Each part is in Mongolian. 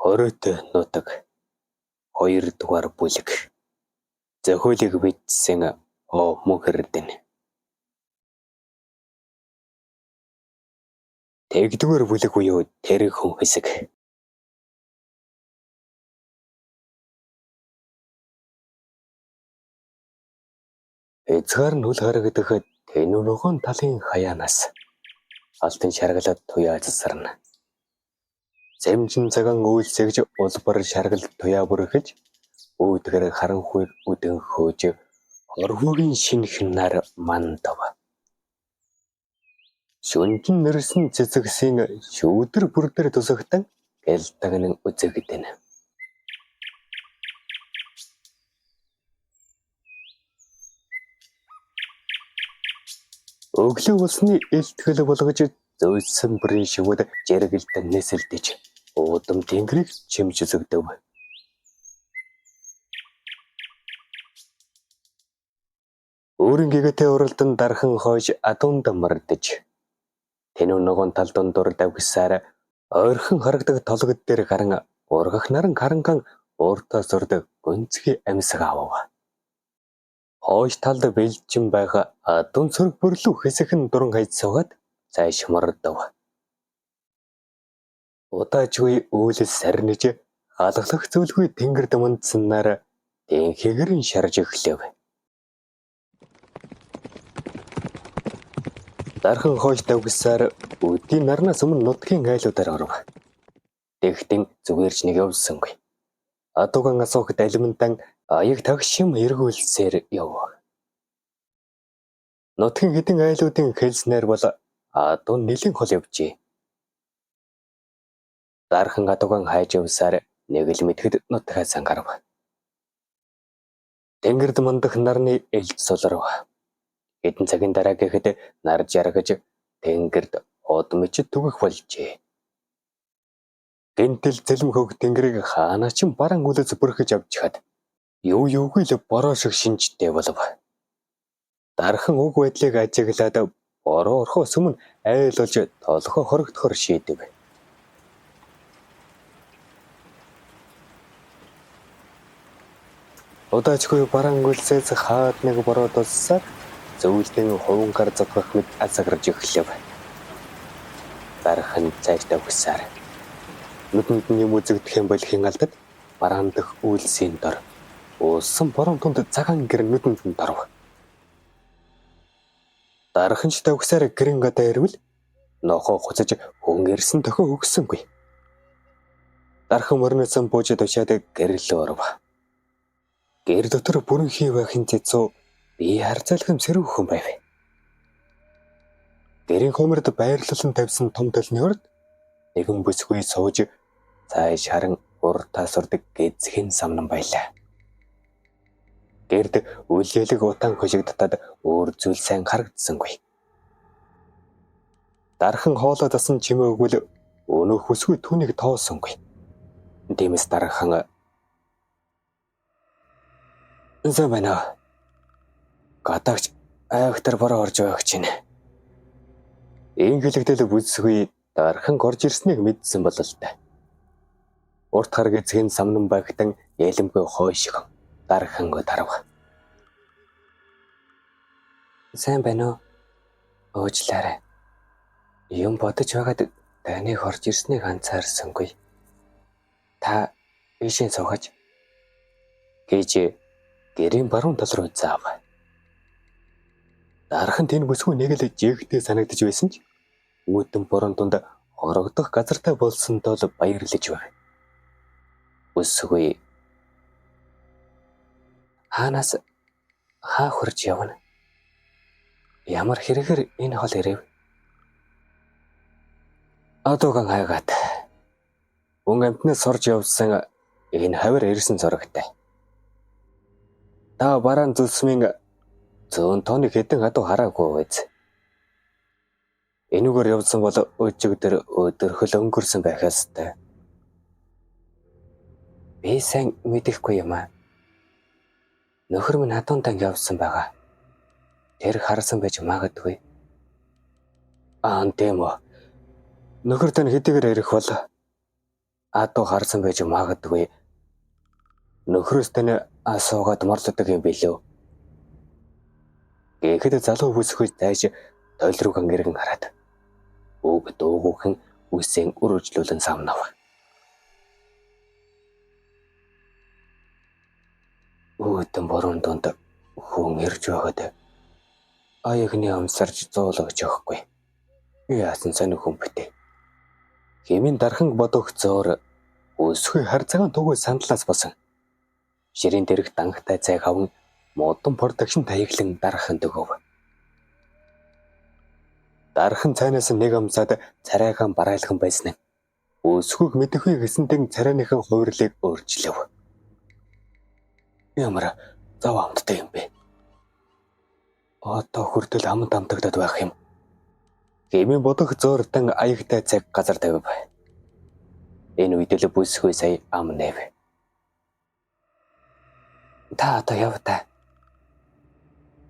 Хориотой нутаг 2 дугаар бүлэг. Зохиолыг бичсэн О Мөнхөрдөн. Тэгдүгээр бүлэг буюу Тэрхүүн хэсэг. Хязгаар нь үл харагдах тэнүү ногоон талын хаяанаас алтан шаргалаад туяа засарна. Зэмжин цагаан үйлсэгж улбар шаргал туяа бүрхэж үүдгэр харанхуйг үдэн хөөж орхуугийн шинхэн нар мандав. Шүнжин нэрсэн цэцэгсийн шүүдэр бүр дээр тусагтан гэлтагнан үзэгдэнэ. Өглөө болсны илтгэл болгож зөөлсөн бүрийн шивүүд жэргэлтэн нисэлдэж уудам тэнгэрийг чимж зөгдөв. Өөрийн гэгээтэй уралдан дархан хойш адуунд мөрдөж тэнүү ногоон тал дундуур давхисаар ойрхон харагдах толгод дээр гаран ургах наран харанхан уртаа сурд гүнзгий амьсгаа авав. Хойш талд бэлжин байх адуун сөрөг бүрлүү хэсэгхэн дуран хаяж суугаад цааш мордов. Удаажгүй үйлс сарниж халахлах зүйлгүй тэнгэрд мандсанаар тэнхэгэрэн шарж эхлэв. Дархан хойш давгсаар өдийн нарнаас өмнө нутгийн айлуудаар оров. Тэгтэн зүгээрч нэг явсангүй. Адууган асуух далимантан аяг тагшим эргүүлсээр яв. Нутгийн хэдэн айлуудын хэлснээр бол адуу нэлээн хол явжээ. Дархан адууган хайж явсаар нэг л мэдэхэд нутгаас гарав. Тэнгэрд мандах нарны элж сулрав. Хэдэн цагийн дараа гэхэд нар жаргаж тэнгэрд одмич түгэх болжээ. Гэнтэл цэлм хөг тэнгэрийг хаанаа ч баран үлэц бүрхэж авчихад юу юугүй л бороо шиг шинжтэй болов. Дархан уг байдлыг ажиглаад бороо орохоос өмнө айл болж толгой хорогдохоор шийдэв. Удаачгүй баран гүлсээс хаад нэг бороо туссаар зөвлөдийн хувин гар задгах мэт асагарч эхлэв. Дархан цайртай өгсөөр нүдэнд нь юм үзэгдэх юм болохын алдад бараан дах үйлсийн дор уусан борон тунд цагаан гэр нүдэнд нь доров. Дархан ч тавгсаар гэрэн гадаа ирвэл нохоо хуцаж хүн ирсэн тохио өгсөнгүй. Дархан морносон бууж тушаад гэрлөө оров. Гэр дотор бүрэн хий байхын цэцүү би харцаалхам сэрүүхэн байв. Гэрийн хумард байрлалан тавьсан том төлний урд нэгэн бүсгүй сууж цааш харан уртаа сурдаг гэзхэн самнан байлаа. Гэрд үлээлэг утаан хошигдтад өөр зүйл сайн харагдсангүй. Дархан хоолой дасан чимээ өгвөл өнөөх бүсгүй түүнийг тоосонгүй. Тиймээс дархан "Зэн байна. Гадаагч айхтар бороо орж байгаа гэж байна." Ийм хэлэгдэл бүсгүй дархан орж ирснийг мэдсэн бололтой. Урт хар гэзхэн самнан багтан ялимгүй хойшиг дарханг тарав. Сайн байна уу? Уучлаарай. Юм бодож байгаад таныг орж ирснийг анзаарсангүй. Та ийшээ суугаач гэж гэрийн баруун тал руу заав. Дархан тэн бүсгүй нэг л жигтэй санагдаж байсан ч үүдэн борон дунд хорогдох газартай болсон тул баярлаж байв. Бүсгүй хаанаас хаа хурж явна? Ямар хэрэгээр энэ хол ирэв? Адууган хайгаад хүн амьтнаас сурж явсан энэ хавар ирсэн зурагтай. Та бараан зүсмийн зөөн тооны хэдэн адуу хараагүй биз? Энүүгээр явсан бол өчигдөр өдөрхөл өнгөрсөн байх ёстой. Би сайн мэдэхгүй юм аа. Нөхөр минь адуунтан явсан байгаа. Тэр харсан байж магадгүй. Аа, тийм үү. Нөхөр тань хэдийгээр ирэх бол Адуу харсан байж магадгүй. Нөхрөөс тань асуугаад морлодог юм билүү? Гэхэд залуу бүсгүй зайж тойл руугаа гэргэн хараад үг дуугүйхэн үсээ өрөөжлүүлэн самнав. Үүдэн борон дунд хүн ирж байгаад аягны амсарч зоологж өгөхгүй. Яасан сонир хүн битээ. Хэмээн дархан бодох зөөр өсгөө хар цагаан түгөө сандлаас болсон. Ширээн дээрх данхтай цайг аван модон продакшн таяглан дархан дөгөв. Дархан цайнаас нэг амсаад царайгаан барайлхан байсан нь өсгөөг мэдэхгүй гэсэнтэн царайныхан хувирлыг өөрчлөв. Ямар зав амттай юм бэ? Одоо хүртэл амт амтагдаад байх юм. Хэмээн бодох зөөртөн аягтай цаг газар тавив. Энэ үед л бүсгүй сая ам нэв. Та одоо яв та.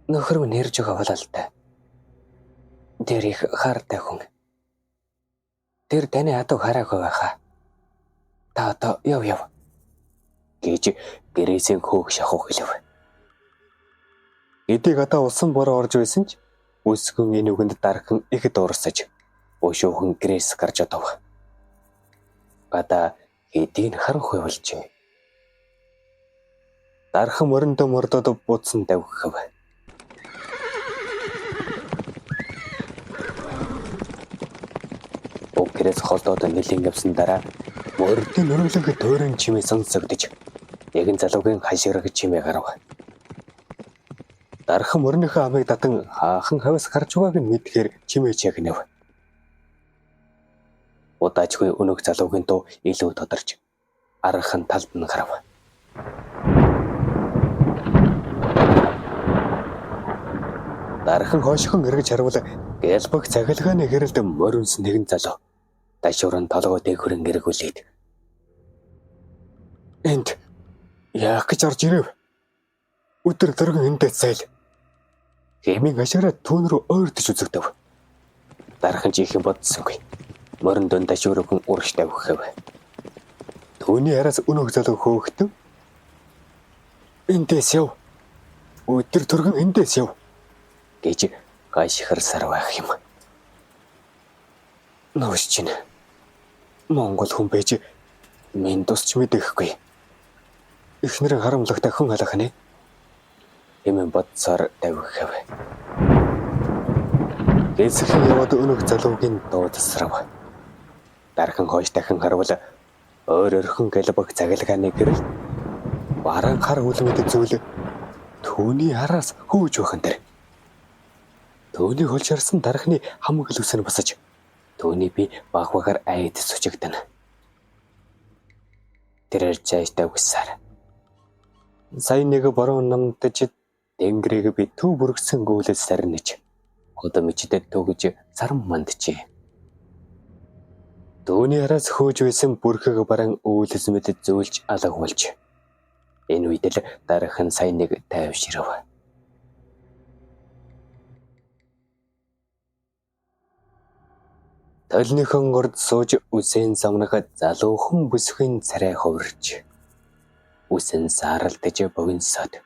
Нөхөр минь ирж байгаа бололтой. Тэр их хартай хүн. Тэр таны адуу хараагүй байхаа. Та одоо яв яв гэж гэрээсээ хөөх шахуу хэлв. Эдийг одоо усан бороо орж байсан ч өсгөн энэ үгэнд дархан их дуурсаж өшөөхөн гэрээс гарч одов. Гадаа хэдийг харанхуй болжээ. Дархан мориндоо мордоод буцсан давхив. Уг гэрээс холдоод нэлийн явсан дараа мордын өрөглөх тойрон чимээ сонсогдож нэгэн залуугийн хашгирах чимээ гарав. Дархан мориныхоо амыг татан хаахан хавьс гарч байгааг нь мэдхээр чимээ чагнав. Удаачгүй өнөг залуугийн дуу илүү тодорч аргахан талд нь гарав. Дархан хойшхон эргэж харвал гэлбэг цахилгааны хэрэлд моринс нэгэн залуу дашууран толгой дээгүүрэн эргүүлээд энд яах гэж орж ирэв? Өдөр дөргөн эндээ зайл. Хэмээн хашгираа түүн рүү ойртож үзэгдэв. Дархан жихэн бодсонгүй. Морин дон дашуурхан урагш тавхив. Түүний араас өнөг залуу хөөхтөн эндээс яв. Өдөр төргөн эндээс яв гэж гашхирсаар байх юм. Новш чинь Монгол хүн байж минь тусч мэдэхгүй. Эхнэрийн харамлагтай хүн халах нэ. Хэмээн бодсоор тавхив. Хэсэгхэн яваад өнөг залуугийн дуу тасрав. Дархан хойш дахин харвал өөр өрхөн гэлбэг цагилгааны гэрэл бараан хар үлмэд зүйл түүний араас хөөж байхан дээр. Түүнийг холж харсан дархны хамаг л үсэн босож түүний би баг багаар айдас өчигдэнэ. Тэрээр цаашдаа үгсээр. Сая нэг борон намтаж тэнгэрийг би төв бүргсэн гүйлэл сарниж одоо мичдэд төгж саран манджээ. Түүний араас хөөж байсан бүрхэг баран үйлс мэд зөөлж алга болж. Энэ үед л дарахан сая нэг тайвширв. Толныхон урд сууж үсэн самнах залуухан бүсхийн царай ховрч үсэн сааралдаж богинсоод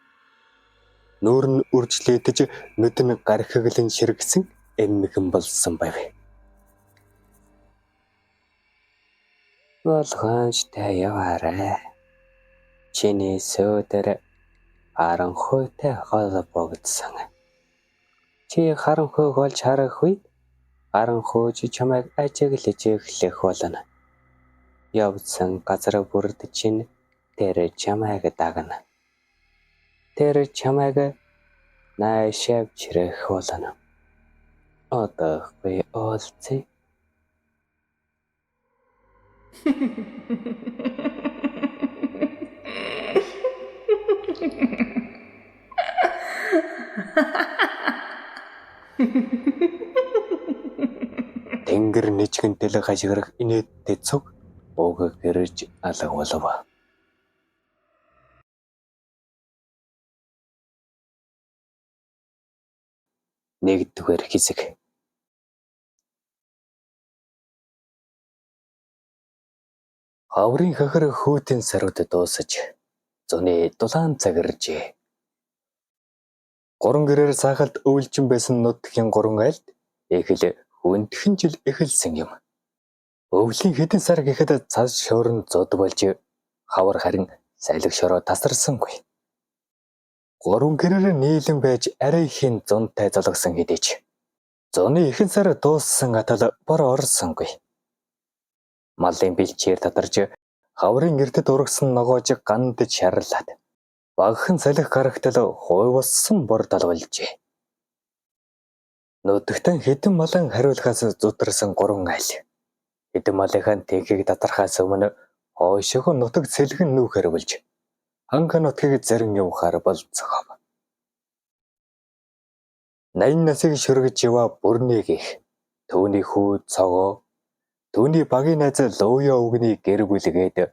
нүүр нь үржлээдэж нүд нь гархиглэн ширгсэн эммэгэн болсон байв. Болгоомжтой яваарай. Чиний сөөдөр харанхуйтай холбогдсон. Чи харанхуйг олж харах үед харанхуйч чамайг ажиглаж эхлэх болно. Явсан газар бүрд чинь тэр чамайг дагна. Тэр чамайг наашаа чирэх болно. Одоохгүй уулзъя. Тэнгэр нэжгэн дэлэг хашгирах инээдтэй цуг уг гэрж алга болов. Нэгдүгээр хэсэг. Хаврын хахир хүйтэн сарууд дуусаж, зуны дулаан цаг иржээ. Гурван гэрээр саахалд өвлжин байсан нутгийн гурван айлд их л хүндхэн жил эхэлсэн юм. Өвлийн хэдэн сар гэхэд цас шуурн зуд болж, хавар харин салхи шороо тасарсангүй. Гурван гэрээр нийлэн байж арай ихийн зунтай золгосон хэдий ч зуны ихэнх сар дууссан атал бор орсонгүй. Малын бэлчээр татарч хаврын эрдэд урагсан ногоож гандж шарлаад багахан салхи гарагтал хуйвалсан бор далвалжээ. Нутагтан хэдэн малан хариулахаас зутарсан гурван айл. Хэдэн малынхаа тэнхийг татархаас өмнө хойшоо нутаг сэлгэн нүүхээр болж ханга нутгийг зарин явахаар болцгов. 80 насыг шүргэж яваа бүрнийг их түүний хүү Цогоо, түүний багийн найз Лууя өвгөний гэр бүлгээд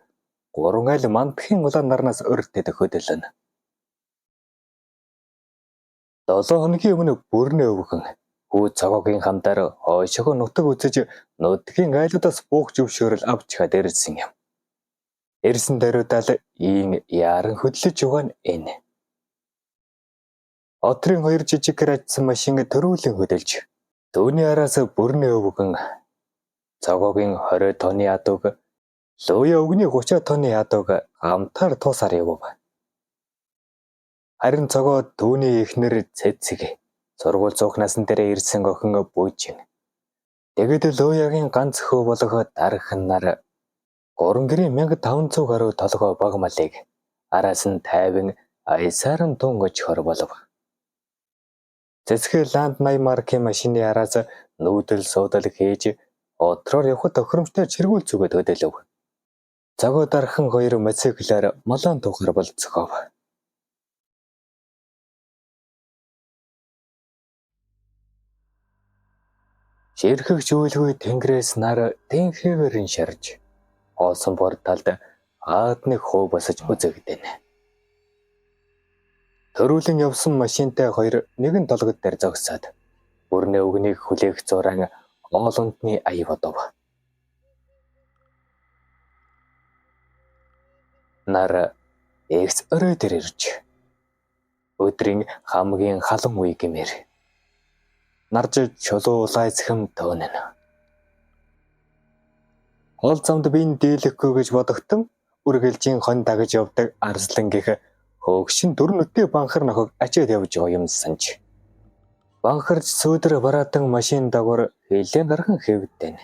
гурван айл Мандахын улаан нарнаас өртөд хөдөлнө. 7 хоногийн өмнө бүрнээ өвгөн хүү Цогоогийн хамтаар хойшоо нутаг үзэж нутгийн айлуудаас буух зөвшөөрөл авч чад ирсэн юм. Ирсэн даруйдаа л ийн яаран хөдлөж яваа нь энэ. Отрын хоёр жижигэр ажсан машин төрүүлэн хөдөлж түүний араас бүрнээ өвгөн Цогоогийн 20 тонны адууг, Лууя өвгөний 30 тонны адууг хамтаар туусаар явв. Харин Цогоо түүний эхнэр Цэцэг сургууль зуух насан дээр ирсэн охин Бүжин. Тэгээд Лууягийн ганц хөө болох Дархан нар гурван гэрийн 1500 гаруй толгой баг малыг араас нь тайван аясаар нь тун очихор болов. Цэцгээ Ланд 80 маркийн машины араас нүүдэл суудал хийж отроор явхад тохиромжтой чиргүүл зүгээд хөдөлөв. Цогоо Дархан хоёр мотоциклаар малаан туухаар болцгов. Ширхэгч үйлгүй тэнгэрээс нар тэнхээгээр нь шарж, хоосон бор талд аад нэг хуу босож үзэгдэнэ. Төрүүлэн явсан машинтай хоёр нэгэн толгод дээр зогсоод бүрнээ өвгөнийг хүлээх зураан оол унтны ая бодов. Нар эгц орой дээр ирж өдрийн хамгийн халуун үе гэмээр нарж чулуу улайцхэм төөнөн. Хол замд би дийлэхгүй гэж бодогтон үргэлжийн хон дагаж явдаг арслан гэх хөөгшин дөрвөн нүдтэй банхар нохог ачаад явж байгаа юмсан ч. Банхарч сүүдэр бараатан машин дагвар хилэн дархан хэвдэнэ.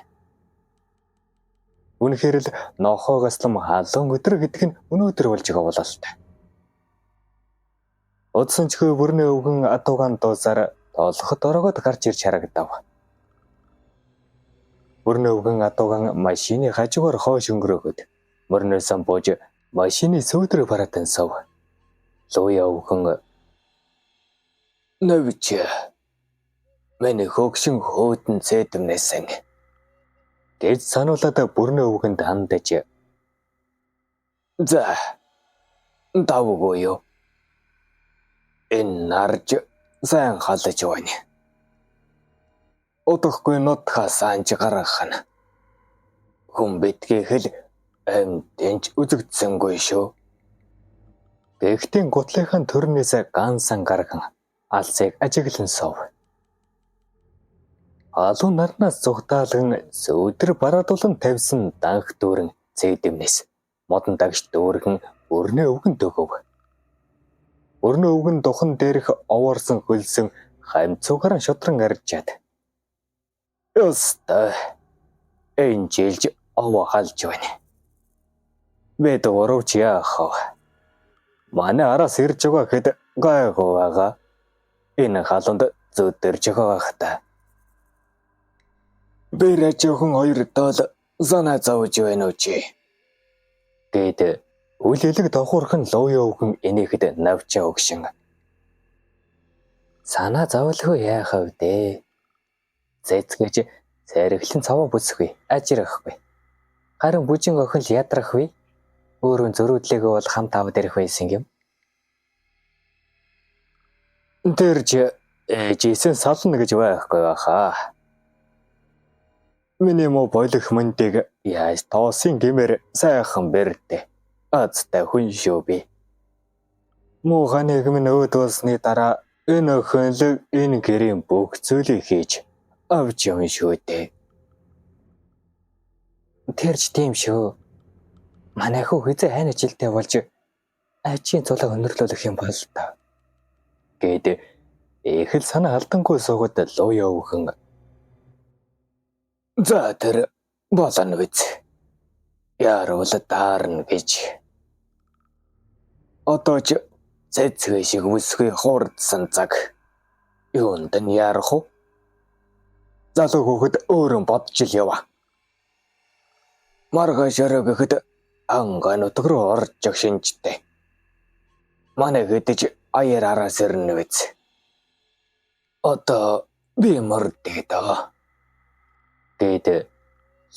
Үнэхээр л нохоог аслам халуун өдөр гэдэг нь өнөөдөр болж байгаа бололтой. Удсан ч хөө бүрний өвгөн адуугаан дуусаар толгод орогод гарч ирж харагдав. Бүрний өвгөн адуугаан машины хажуугаар хойш өнгөрөөхөд мөрнөөсөн бууж машины сүүдэр бараатан сов. Лууя өвгөн "Нэвч миний хөгшин хөөдөн цэдэмнээсэн" гэж сануулад бүрний өвгөнд хандаж "За давгүй юу? Энэ нарж сайн халаж байна. Удахгүй нутгаа санж гаргах нь. Хүн битгий хэл амьд үзэгдсэнгүй шүү." Гэхдээ гутлынхаа төрнөөс гансан гарган алсыг ажиглан суув. Халуун нарнаас зугтаалган сүүдэр бараадуулан тавьсан данх дүүрэн цэдэмнээс модон дагш дүүргэн өрнөө өвгөн төгөв. Өрнөө өвгөн духан дээрх овоорсон хөлсөн хамцуугаар шудран арчаад. "Ёстой. Энэ жилж овоо халж байна. Бид гурав ч яах вэ? Манай араас ирж байгаа хэд гайгүй байгаа. Энэ халуунд зөдөрж байгаа бах та. Бэрэ жоохон хоёр дол санаа зовж байна уу чи?" Гэт үл элэг давхуурхан лууя өвгөн энийхэд навчаа өгшин. "Санаа зовлгүй яах вэ дээ? Зэцгэж цархлан цаваа бүсгүй ажирахгүй. Харин бүжин охин л ядрах вэ? Өөрөө зөрүүдлээгөө бол хамт аваад ирэх байсан юм." "Тэр ч ээжээсэн сална гэж байхгүй байхаа. Миний муу болох мөндийг яаж тоосын гэмээр сайхан бэрдэ. Азтай хүн шүү би. Муу ханыг минь өөд болсны дараа энэ охинлог энэ гэрийн бүх зүйлийг хийж авч явна шүү дээ. Тэр ч тийм шүү. Манай хүү хэзээ хайн ажилтай болж ажийн цулаа өндөрлүүлэх юм бол та. Гээд их л санаа алдангүй суугаад луяа өвгөн. За тэр болно биз. Яарвал даарна гэж. Одоо ч цэцгээ шиг бүсгүй хуурдсан цаг. Юунд нь яарах вэ? Залуу хүүхэд өөрөө бодж л яваа. Маргааш орой гэхэд ангаа нутаг руу орж шинжтэй. Манай хэдэж аяар араас ирнэ биз. Одоо би мордээ даа. Гээд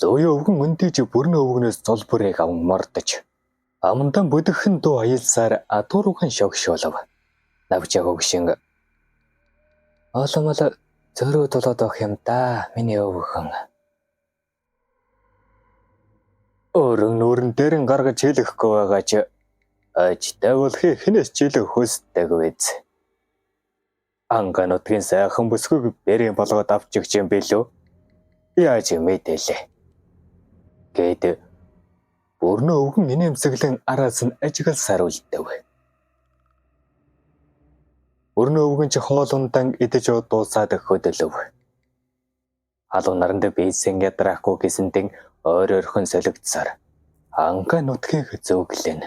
луяа өвгөн өндөж бүрэн өвгнөөс зул бүрээг аван мордож амандан бүдэгхэн дуу аялсаар атуурухан шогшуулав. Навчаа хөгшин Оломол зөрүү тулаад авах юм да миний өвгөн. Өөрөн нүрэн дээрэн гаргаж хэлэхгүй байгаа ч ажтай болохыг хинээс ч илүү хүсдэг биз. Анга нутгийн сайхан бүсгүйг бэрийн болгоод авч өгч юм билүү? Яаж мэдээлээ? Гээд бүрнөө өвгөн инээмсэглэн араас нь ажигласаар үлдэв. Өрнөө өвгөн чи хоол ундан идэж дуусаад хөдөлөв. Халуун наранд бийсэн ядрахгүй гэсэнтэн ойр ойрхон солигдсоор анга нутгийг зөөглэн.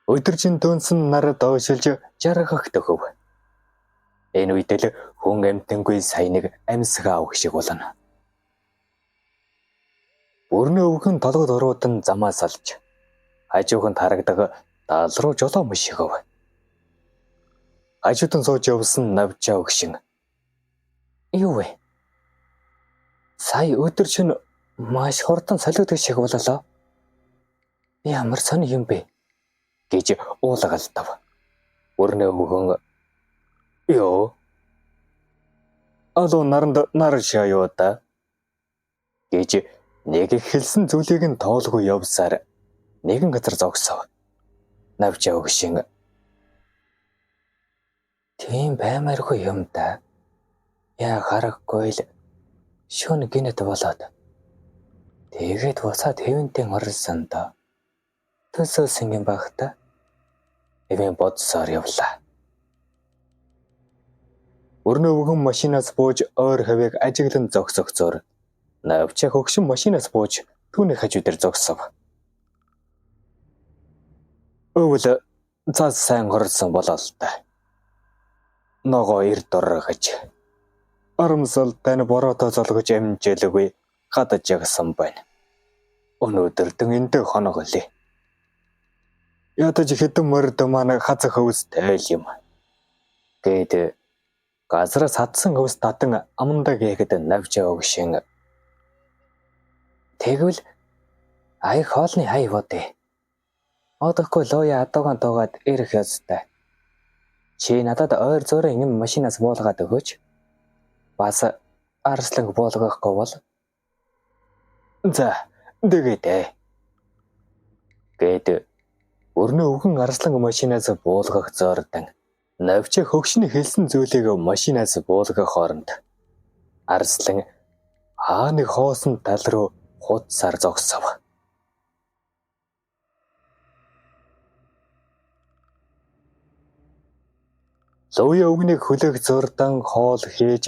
Өдөржин дүнсэн нар доошилж жаргах төхөв. Энэ үед л хүн амьтангүй сая нэг амьсгаа авах шиг болно. Бүрнээ өвгөн толгод уруудан замаас алж хажууханд харагдах тал руу жолоо мшигв. Хажуудан сууж явсан навчаа өгшин. Юу вэ? Сая өдөр чинь маш хурдан солиодог шиг боллоо. Ямар сони юм бэ? Гэж уулгалдав. Өрнөө өвгөн ёо. Алуу наранд нар шаяа да гэж нэг их хэлсэн зүйлийг нь тоолгүй явсаар нэгэн газар зогсов. Навчаа өгшин. Тийм баймааргүй юм да. Яа харахгүй л шөнө гинэт болоод. Тэгээд буцаад хэвэнтэн орсон доо. Төсөөсөн юм байх та. Эвэн бодсоор явлаа. Өрнөө өвгөн машинаас бууж ойр хавийг ажиглан зогсох зур. Навчаа хөгшин машинаас бууж түүний хажуу дээр зогсов. Өвөл цаас сайн горсон болоо л та. Ногоо эрд дургаж. Арамсал тань бороотой золгож амжилгүй гадаж ягсан байна. Өнөөдөртөн энд хоноглоо. Ядаж хэдэн морд маань хазах хөвстэй юм. Гээд газраас хадсан хөвс татан амандаг яхэд навчаа өгшин. Тэгвэл ая хоолны хай бодъё. Одохгүй луя адуугаан туугаад ирэх ёстой. Чи надад ойр зуурын юм машинаас буулгаад өгөөч. Бас арсланг буулгахгүй бол. За, тэгээд ээ. Гээд өрнөө өвгөн арслан машинаас буулгах зордон навчаа хөгшний хэлсэн зүйлийг машинаас буулгах хооронд арслан хаа нэг хоосон тал руу хуудсаар зогсов. Луяа өвгнийг хөлөг зурдан хоол хийж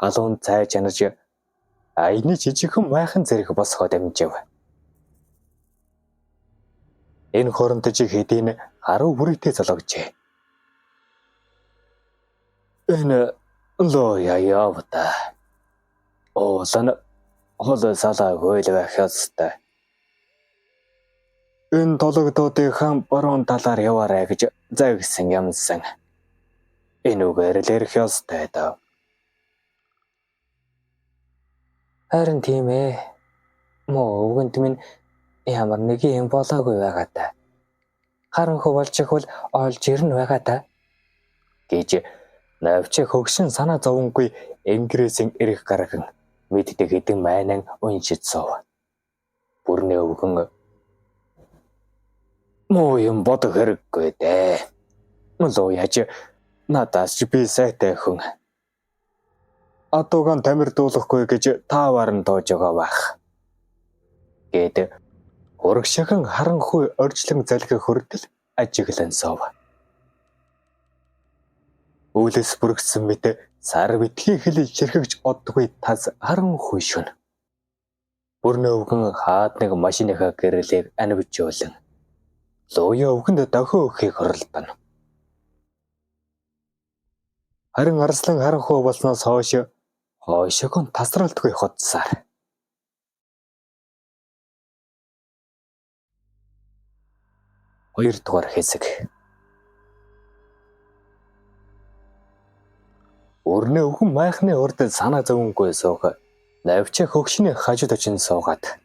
халуун цай чанаж аяны жижигхэн майхан зэрэг босгоод амжив. Энэ хооронд чи хэдийн харуу бүрийтэй зологжээ. Энэ луяа явда. Уулан хол салаагүй л байх ёстой. Энэ толгодуудынхаа баруун талаар яваарай гэж загсан юмсан. Энүүгээр л ирэх ёстой даа. Харин тийм ээ. Муу өвгөнд минь ямар нэг юм болоогүй байгаа та. Харанхуй болж ихвэл олж ирнэ байгаа та. Гэж навчаа хөгшин санаа зовонгүй энгэрээсийн эрх гарган мэддэг хэдэн майнан уншиж суув. Бүрний өвгөн муу юм бодох хэрэггүй дээ. Луяаж надаас ч би сайтай хүн. Адуугаан тамирдуулахгүй гэж таавар нь тууж байгаа бах. Гээд урагшаахан харанхуй орчлон залхих хүртэл ажиглан суув. Үүлэс бүргсэн мэт сар битгий хэл ширхэгч оддгүй тас харанхуй шөнө. Бүрний өвгөн хаад нэг машиныхаа гэрлийг анивжуулан Луяа өвгөнд дохио өгөхийг оролдоно. Харин Арслан харанхуй болсноос хойш хойшоогоо тасралтгүй хутсаар. Хоёрдугаар хэсэг. Өрнөө өвгөн майхны урд санаа зовөнгүй суух навчаа хөгшний хажууд очин суугаад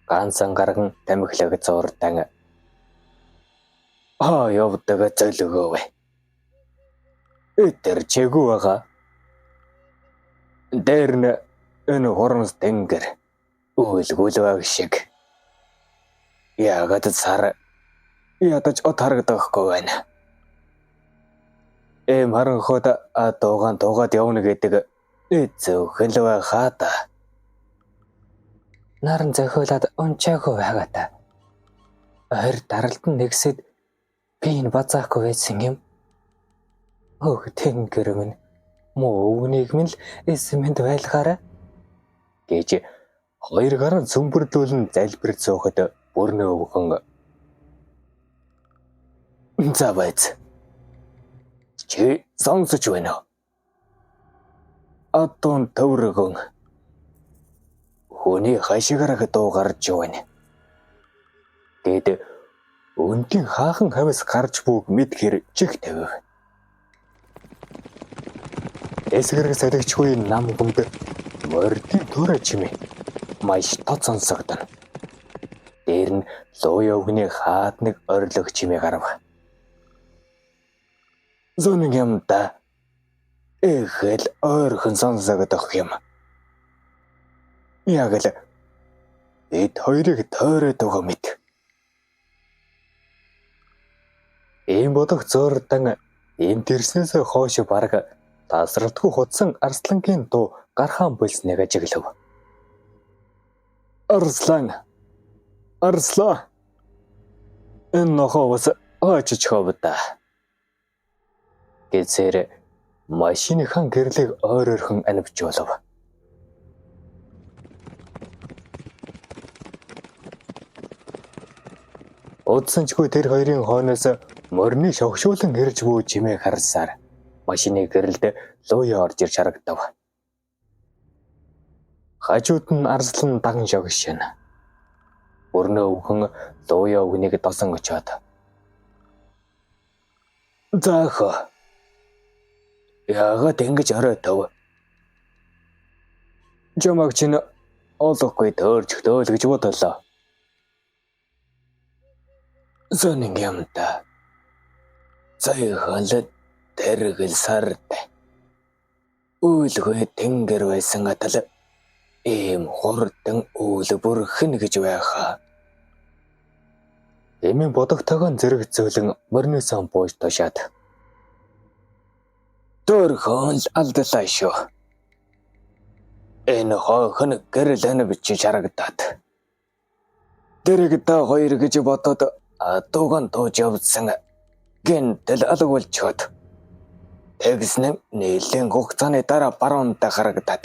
ганцан гарган тамхилаг зуурдан аа явдаг зөлгөө. Өтер чигүй байгаа. Дээр нь энэ хурамс тэнгэр үүлгүүл баг шиг. Яагаад сар ядаж от харагдахгүй байна. Эм харанхуйд адуугаан туугаад явна гэдэг зөөхөн л байхаа та. Наран зохиолоод унчаагүй байгаа та. Ойр даралт нь нэгсэд би энэ базаахгүй байсан юм. Өг тэнгэр минь муу өвгнийг минь л эсмэнд байлгаарай гэж хоёр гарan сүмбэрлүүлэн залбир зөөхөд бүрнээ өвгөн за байц. Чи сонсож байна уу? Адуун төвргөн хүний хашгирах дуу гарч байна. Гэт өндийн хаахан хавьс гарч бүүг мэдхэр чих тавив. Эсгэрэг салгичгүй нам гүмд мордын төрө чимээ маш тод сонсогдоно. Дээр нь луяа өвгний хаад нэг орилог чимээ гарав. Зөнг юм да. Эхэл ойрхон сонсогдох юм. Яг л эд хоёрыг тойроод байгаа мэт. Ийм бодох зуурдан энд ирснээс хойш бараг тасралтгүй худсан Арслангийн дуу гархаан болсныг ажиглав. Арслан. Арслан. Энэ нохоо бас очиж ховда. Гэзээр машиныхан гэрлийг ойр ойрхон анивчуулав. Удсанчгүй тэр хоёрын хойноос морины шогшуулан ирж бүү чимээ харсаар машины гэрэлд луяа орж ирж харагдав. Хажууд нь Арслан даган шогшин. Өрнөө өвгөн луяа өвгнийг досон очоод заах. Яагаад ингэж орой тав? Жамаг чинь олохгүй төөрчгдөө л гэж бодлоо. Зөнин юм да. Заяхан л тэргэл сард. Үйлгүй тэнгэр байсан адал ийм хурдан үйл бүрхэн гэж байхаа. Эмийн бодогтойгон зэрэг зөөлөн морины сан бууж тушаад. Дөрхөн л алдлаа шүү. Энэ хойхон гэрлэн бичиж харагдаад. Дэрэг та хоёр гэж бодоод адууган тууж явсан гэнтэл алгуулчхад. Тэгсэн нэлээд хугацааны дараа баруунтай харагдаад.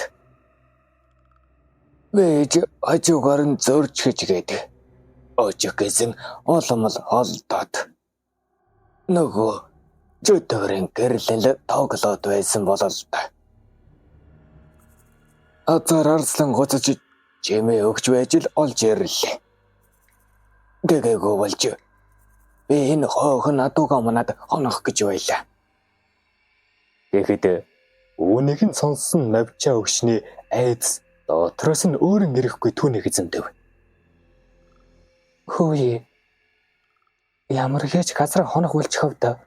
Бэж хажуугаар нь зөрч гэж гээд. Очих гэсэн улам л холдоод. Нөгөө чөтгөрийн гэрлэл тоглоод байсан болол та. Азар арслан гоцож чимээ өгч байж л олж ирлээ. Гэгээгүй болж би энэ хойхон адууга манад хонох гэж байлаа. Тэгэхэд үүнийг нь сонссон навчаа өгшний айдас дотроос нь өөрөн ирэхгүй түүнийг эзэмдэв. Хөөе. Ямар хийж газар хонох үлчхөвд.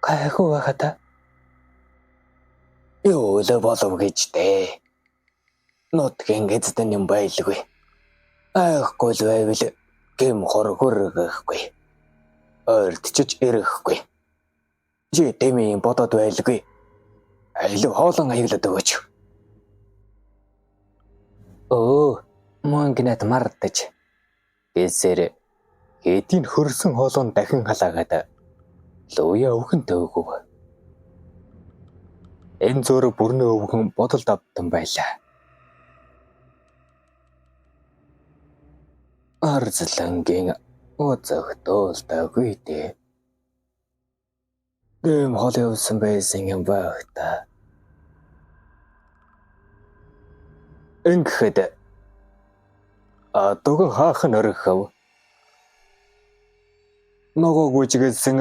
Гайгүй байхаа та. Юу л болов гэж дээ. Нутгийн эзэдэн юм байлгүй. Айхгүй л байвал гэм хор хөргөхгүй. Ойртчиж ирэхгүй. Чи дэмий бодоод байлгүй. Алив хоолон аяглаад өгөөч. Өө, мөнгөнөд мартаж. Гэсээр хэдийн хөрсөн хоолон дахин халаагаад луяа өвгөн төвгөв. Энэ зөөр бүрнээ өвгөн бодолд автан байлаа. Арзлангийн үзэгдүүлдэггүй дээ. Гэм хол явсан байсан юм байх та. Ингэхэд адууган хаах нь орхив. Ногоо гүйжгээсэн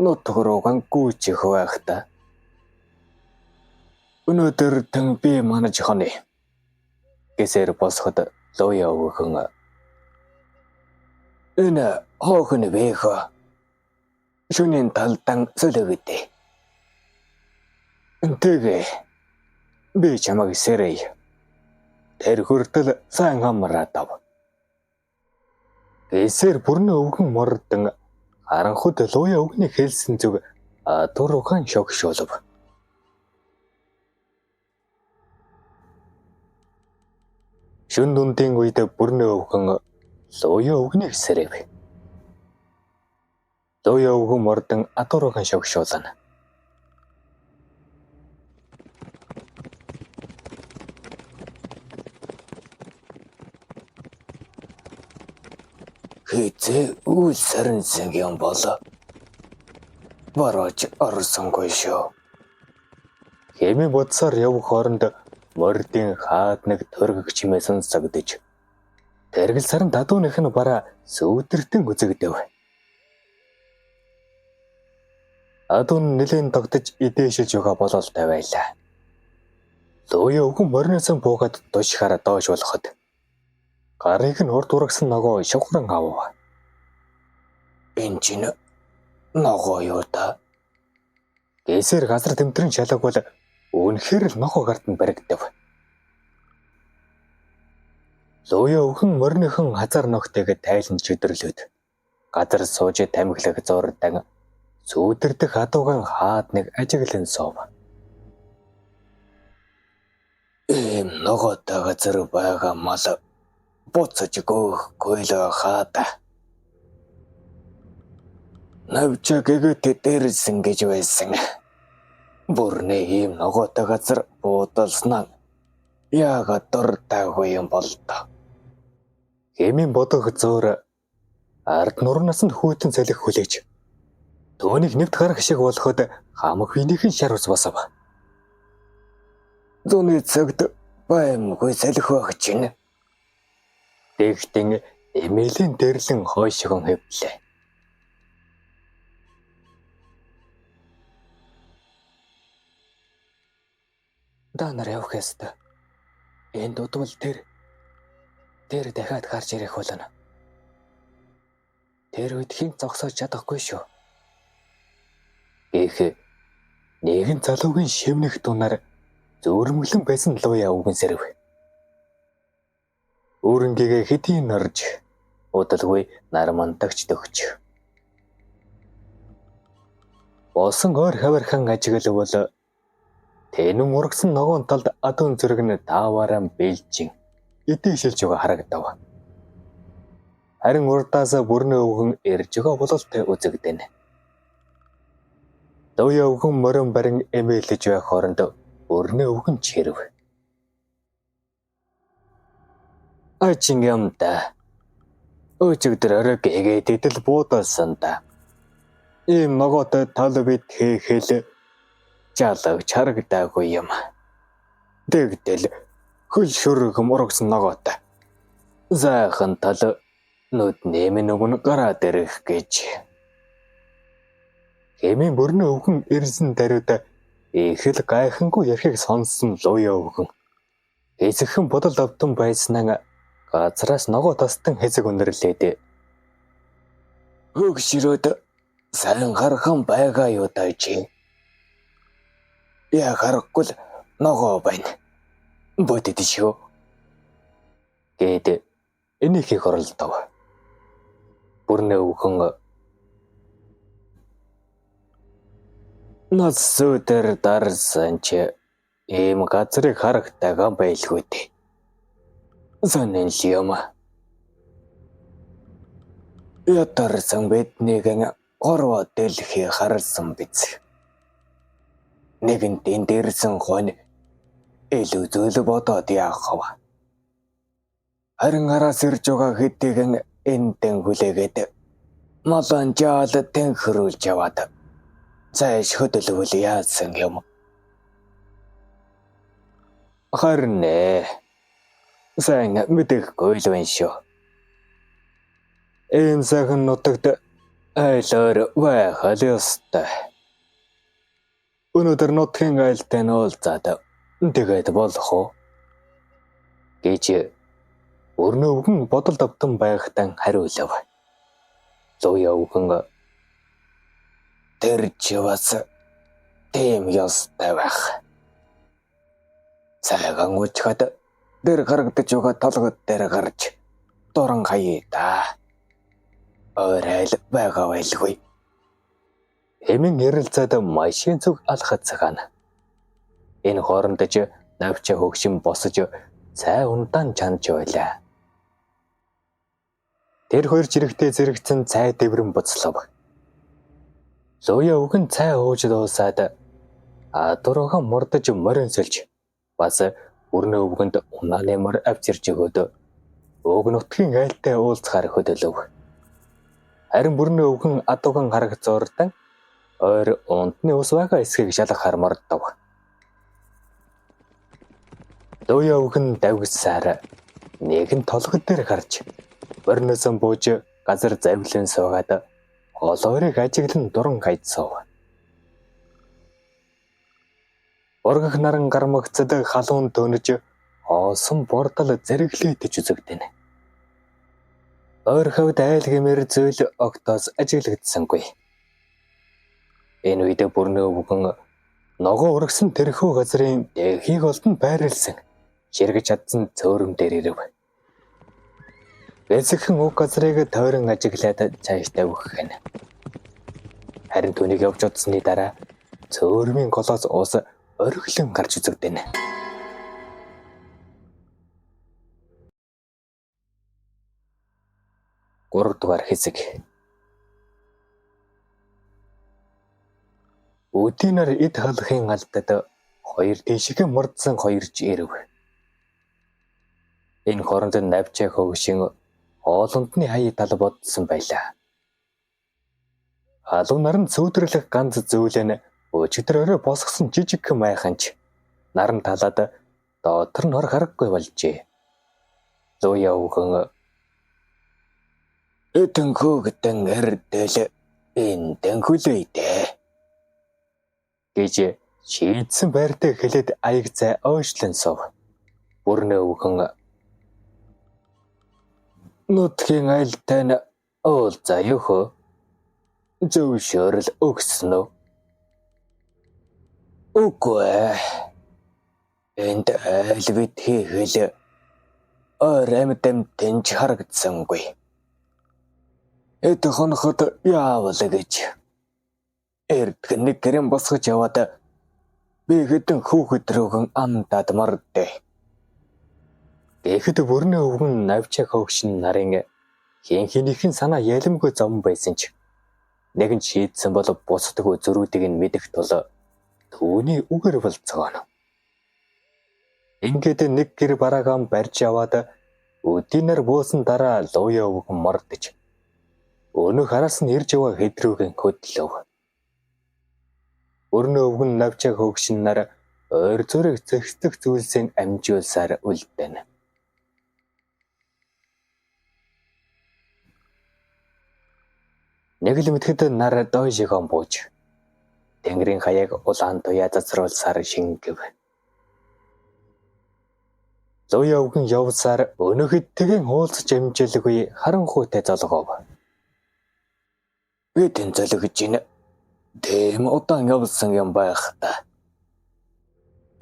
нутг рууган гүйчих байх та. Өнөөдөр тэн би манаж хонё. Гэсээр босоход луяа өвгөн. Энэ хоох нь бэхэ. Шөнийн талдан сөлөгдөө. Тэгээ би чамайг сэрэй. Тэр хүртэл сайн амраад ав. Гэсээр бүрнээ өвгөн мордон харанхуйд луяа өвгөний хэлсэн зүг адууругаан шогшуулав. Шөнө дундын үед бүрнээ өвгөн луяа өвгөнийг сэрэв. Луяа өвгөн мордон адууругаан шогшуулна. Хэзээ үйл сарнсан юм бол борож орсонгүй шүү. Хэмээн бодсоор явх хооронд мордын хаад нэг төргөх чимээ сонсогдож тэргэл саран дадууных нь бараа сүүдэртэн үзэгдэв. Адуун нэлээн тогтож идээшилж байгаа бололтой байлаа. Луяа өвгөн мориноос буугаад тушхаараа доош болоход гарыг нь урд урагсан ногоо шавхран авав. Энэ чинь ногоо юу та? Гэсээр газар тэмтрэн шалгавал үнэхээр л ногоо гарт нь баригдав. Луяа өвгөн мориныхон хазар ногтойг тайлан чөдөрлөөд газар сууж тамхилах зурдан сүүдэрдэх адууган хаад нэг ажиглан суув. Ийм ногоотой газар байгаа мал буцаж гөөхгүй л хаад. Навча гэгэт дээрсэн гэж байсан. Бүрнээ ийм ногоотой газар буудалснаа яагаад дуртайгүй юм бол тоо. Хэмээн бодох зөөр ард нурнаас нь хүйтэн салхи хүлээж түүнийг нэвт гарах шиг болоход хамаг биенийхэн шар ус босов. Зуны цагт баймгүй салхи байх чинь. Дэгтэн эмээлийн дэрлэн хойшгон хэвлээ. Та нар явах ёстой. Энд удвал тэр дахиад гарч ирэх болно. Тэр үед хэн зогсоож чадахгүй шүү. Гэх нэгэн залуугийн шивнэх дунаар зөөрмөглөн байсан луяа өвгөн сэрэв. Өөрөнгийгээ хэдийн норж удалгүй нар мандагч төгч. Болсон ойр хавархан ажиглавал тэнүн урагсан ногоон талд адуун зэрэг нь тааваараа бэлжин идэшилж байгаа харагдав. Харин урдаасаа бүрнээ өвгөн ирж байгаа бололтой үзэгдэнэ. Луяа өвгөн морин барин эмээлэж байх хооронд бүрнээ өвгөн чирв. Ачин юм да. Өчигдөр орой гэгээд идэл буудалсан да. Ийм ногоотой тал бид хийхэл жалаг чарагдаагүй юм. Тэгтэл хөл шөрөх мурагсан ногоотой. Сайхан тал нүдний минь өгн гараад ирэх гэж. Хэмээн бүрнээ өвгөн ирсэн даруйд их л гайхангүй ярихыг сонссон луяа өвгөн. Эзэгхэн бодол автан байснаа газраас ногоо тастан хэзэг өндөрлөөд. Хөгшрөөд сайн гархан байгаа юу даа чи. Яа харахгүй л ногоо байна. Бодит шүү. Гээд энийхийг оролдов. Бүрнээ өвгөн нас сүүдэр дарсан чи ийм газрыг харахтайгаа байлгүй дээ. Сонин л юм. Ятарсан биднийг горвоо дэлхий харсан биз. Нэгэнт энд ирсэн хонь илүү зүйл бодоод яах вэ? Харин араас ирж байгаа хэдийгэн эндэн хүлээгээд малан жаал тэнхрүүлж яваад цааш хөдөлвөл яасан юм. Харин ээ. Сайн мэдэхгүй л байна шүү. Энэ сайхан нутагт айлаар байх л ёстой. Өнөөдөр нутгийн айлтай нь уулзаад тэгээд болох уу? Гэж өрнө өвгөн бодол давтан байхтан хариулав. Луяа өвгөн тэр чи бас тийм ёстой байх. Цагаан уучхад дээр харагдаж байгаа толгод дээр гарч дуран хаяа да. Ойр айл байгаа байлгүй. Эмэн ярилцаад машин зүг алхацгаана. Энэ хооронд ч навча хөгшин босож цай ундаан чанж байлаа. Тэр хоёр жирэгтэй зэрэгцэн цай дэврэн буцлав. Луяа өвгөн цай ууж дуусаад адурган мурдаж морин сольж бас өрнө өвгөнд унааны мор авчирч өгөөд ууг нутгийн айлтай уулзахаар хөдөлөв. Харин бүрнэ өвгөн адууган харагцуурдан ойр унтны ус байгаа эсхийг шалгахаар мордов. Луяа өвгөн давгисаар нэгэн толгод дээр гарч морносон бууж газар завлан суугаад гол ойрыг ажиглан дуран хайцсав. Ургах наран гармагцад халуун төнөж хоосон бордол зэрэглээтэж үзэгдэнэ. Ойр хавьд айл гэмээр зүйл огтоос ажиглагдсангүй. Энэ үед бүрнэ өвгөн ногоо урагсан тэрхүү газрын дэхийг олдон байрлсан ширгэж чадсан цөөрөм дээр ирэв. Эцэгхэн уг газрыг тойрон ажиглаад цаашдаа өгөх нь. Харин түүнийг явж удсны дараа цөөрмийн голоос ус орхилон гарч үзэгдэнэ. Гуравдугаар хэсэг. Өдийнөр эд халахын алдад хоёр тийшээ мордсон хоёрч ирэв. Энэ хооронд навчаа хөгшин хоолундны хаяа тал бодсон байлаа. Халуун наран цүүдэрлэх ганц зүйл нь өчигдөр орой босгосон жижиг майханч наран талаад дотор нь ор хараггүй болжээ. Луяа өвгөн эдэн хөөгдөн эрдэл эндэн хүлээе дээ гэж шийдсэн байртай хэлээд аяг зай ойшлон сув. Бүрнэ өвгөн нутгийн айлтай нь уулзаа юу хөө? Зөвшөөрөл өгсөн үү? Үгүй ээ. Энд айл бит хийхэл ойр амьд амьтан ч харагдсангүй. Эд хоноход яавал гэж. Эрдг нэг гэрэн босгож яваад би хэдэн хүүхэд рүүгэн амдаад мордээ. Тэгэхэд бүрний өвгөн навчаа хөгшин нарын хэн хэнийхэн санаа ялимгүй зам байсан ч нэгэн шийдсэн бол бусдгүй зөрүүдийг нь мэдэх тул түүний үгээр болцгооно. Ингээд нэг гэр бараагаан барьж яваад өдийнөр буусан дараа луяа өвгөн мордож өнөөх араас нь ирж яваа хэдрүүгэн хөдлөв. Өрнө өвгөн навчаа хөгшин нар ойр зүрэг зэгцдэх зүйлсийг амжуулсаар үлдэнэ. Нэг л мэтгэд нар дойшигон бууж тэнгэрийн хаяг улаан туяа цацруулсаар шингэв. Луяа өвгөн явсаар өнөөхөдтэйгэн уулзаж амжилгүй харанхуйтай золгов. Бидэн золгож ин. Тийм удаан явсан юм байх та.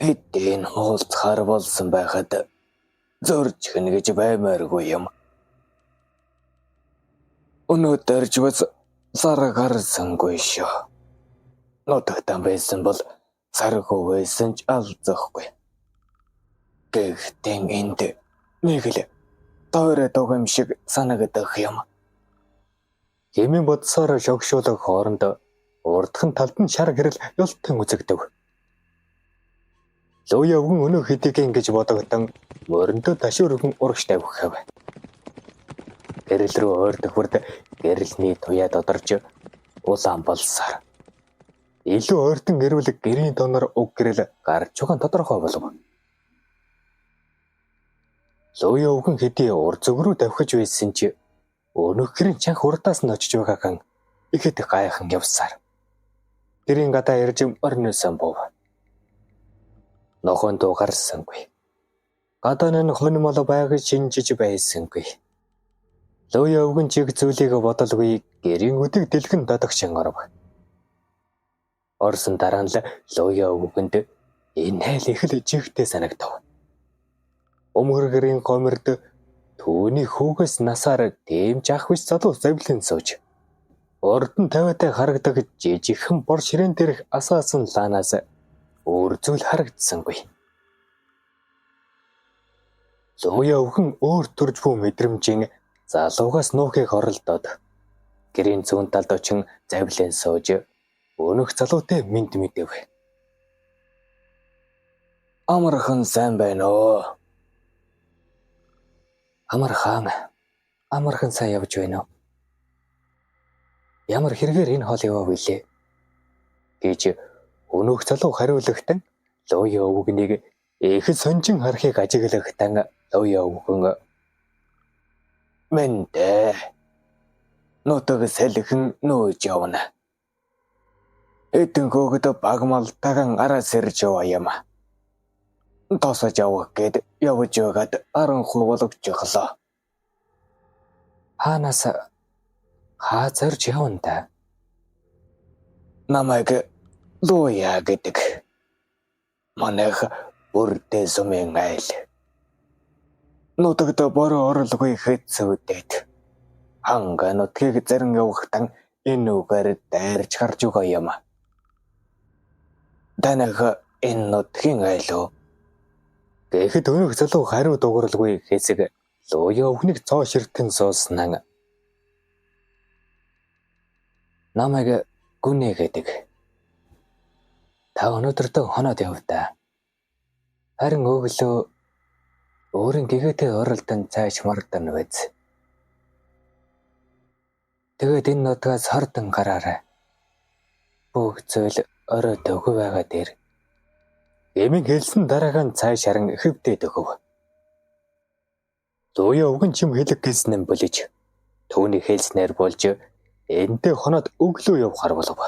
Хэдийн уулзахаар болсон байхад зөрж хин гэж баймааргүй юм. Өнөөдөр ч бас сар гарсангүй шүү. Нутагтан байсан бол саргүй байсан ч алзахгүй. Гэхдээ энд нэг л тойроод юм шиг санагдах юм. Хэмээн бодсоор шогшуулах хооронд урдхан талд нь шар гэрэл ёлтон үзэгдэв. Луя өвгөн өнөө хэдийгэн гэж бодогдон мөрөндөө ташуур өгөн урагш тавих. Гэрэл рүү ойр төхвөрд гэрэлний туяа додорж улаан болсоор илүү ойртон ирвэл гэрийн доноор уг гэрэл гарч байгаа нь тодорхой болов. Луя өвгөн хэдий ур зүг рүү давхиж байсан чи өнөөх гэрийн чанх урдаас нь очиж байгаагаан ихэд гайхан явсаар. Гэрийн гадаа ирж орносон був. Нохойн дуу гарсангүй. Гадаа нь хонь мал байг шинжиж байсангүй. Луя өвгөн чиг зүйлийг бодолгүй гэрийн өдөг дэлгэн додогшин оров. Орсон дараа нь Луя өвгөнд энэ хайл их л жигтэй санагдав. Өмгөр гэрийн гоморд түүний хүүгээс насаар тийм ч ах биш залуу завлин сууж урд нь тавиатай харагдаг жижигхэн бор ширээн дээрх асаасан лаанаас өөр зүйл харагдсангүй. Луя өвгөн өөр төрж буй мэдрэмжийн залуугаас нуухыг оролдоод гэрийн зүүн талд очин завлин сууж өнөөх залуутай мэд мэдэв. Амархан сайн байна уу? Амархан. Амархан сайн явж байна уу? Ямар хэрэгээр энэ хоол яваа вүлээ? Гэж өнөөх залуу хариулахтан Луя өвгөнийг их сонжин харахыг ажиглахтан Луя өвгөн мэндэ нутаг салхин нөөж явна. Эдэн хөөгд баг малтайхан араас ирж яваа юм. Тосож явах гээд явж байгаад 10% болгочихлоо. Хаанаас хаа зорж явна та? Намайг Луя гэдэг. Манайх бүрдээ сумын айл. Нутагт бороо орлогыг хэцүүдэд. Ханга нутгийг зарин явахтан энэ үгээр дайрч гарч байгаа юм. Танах энэ нутгийн айл уу? Гэхэд өнөөх залуу хариу дууралгүй хэсэг Луя өвгнийг цоо ширтэн сууснаа. Намайг Гүнэ гэдэг. Та өнөөдөртөө хоноод яв та. Харин өглөө өөрийн гэгээтэй оролдон цааш мордон биз. Тэгээд энэ нутгаас хордон гараарай. Бүх зүйл орой төгөв байгаа дээр. Эмийн хэлсэн дараагаан цааш харан хэвдээд өгөв. Луя өвгөн чим хэлэг гэснэн болиж түүний хэлснээр болж эндээ хоноод өглөө явахар болов.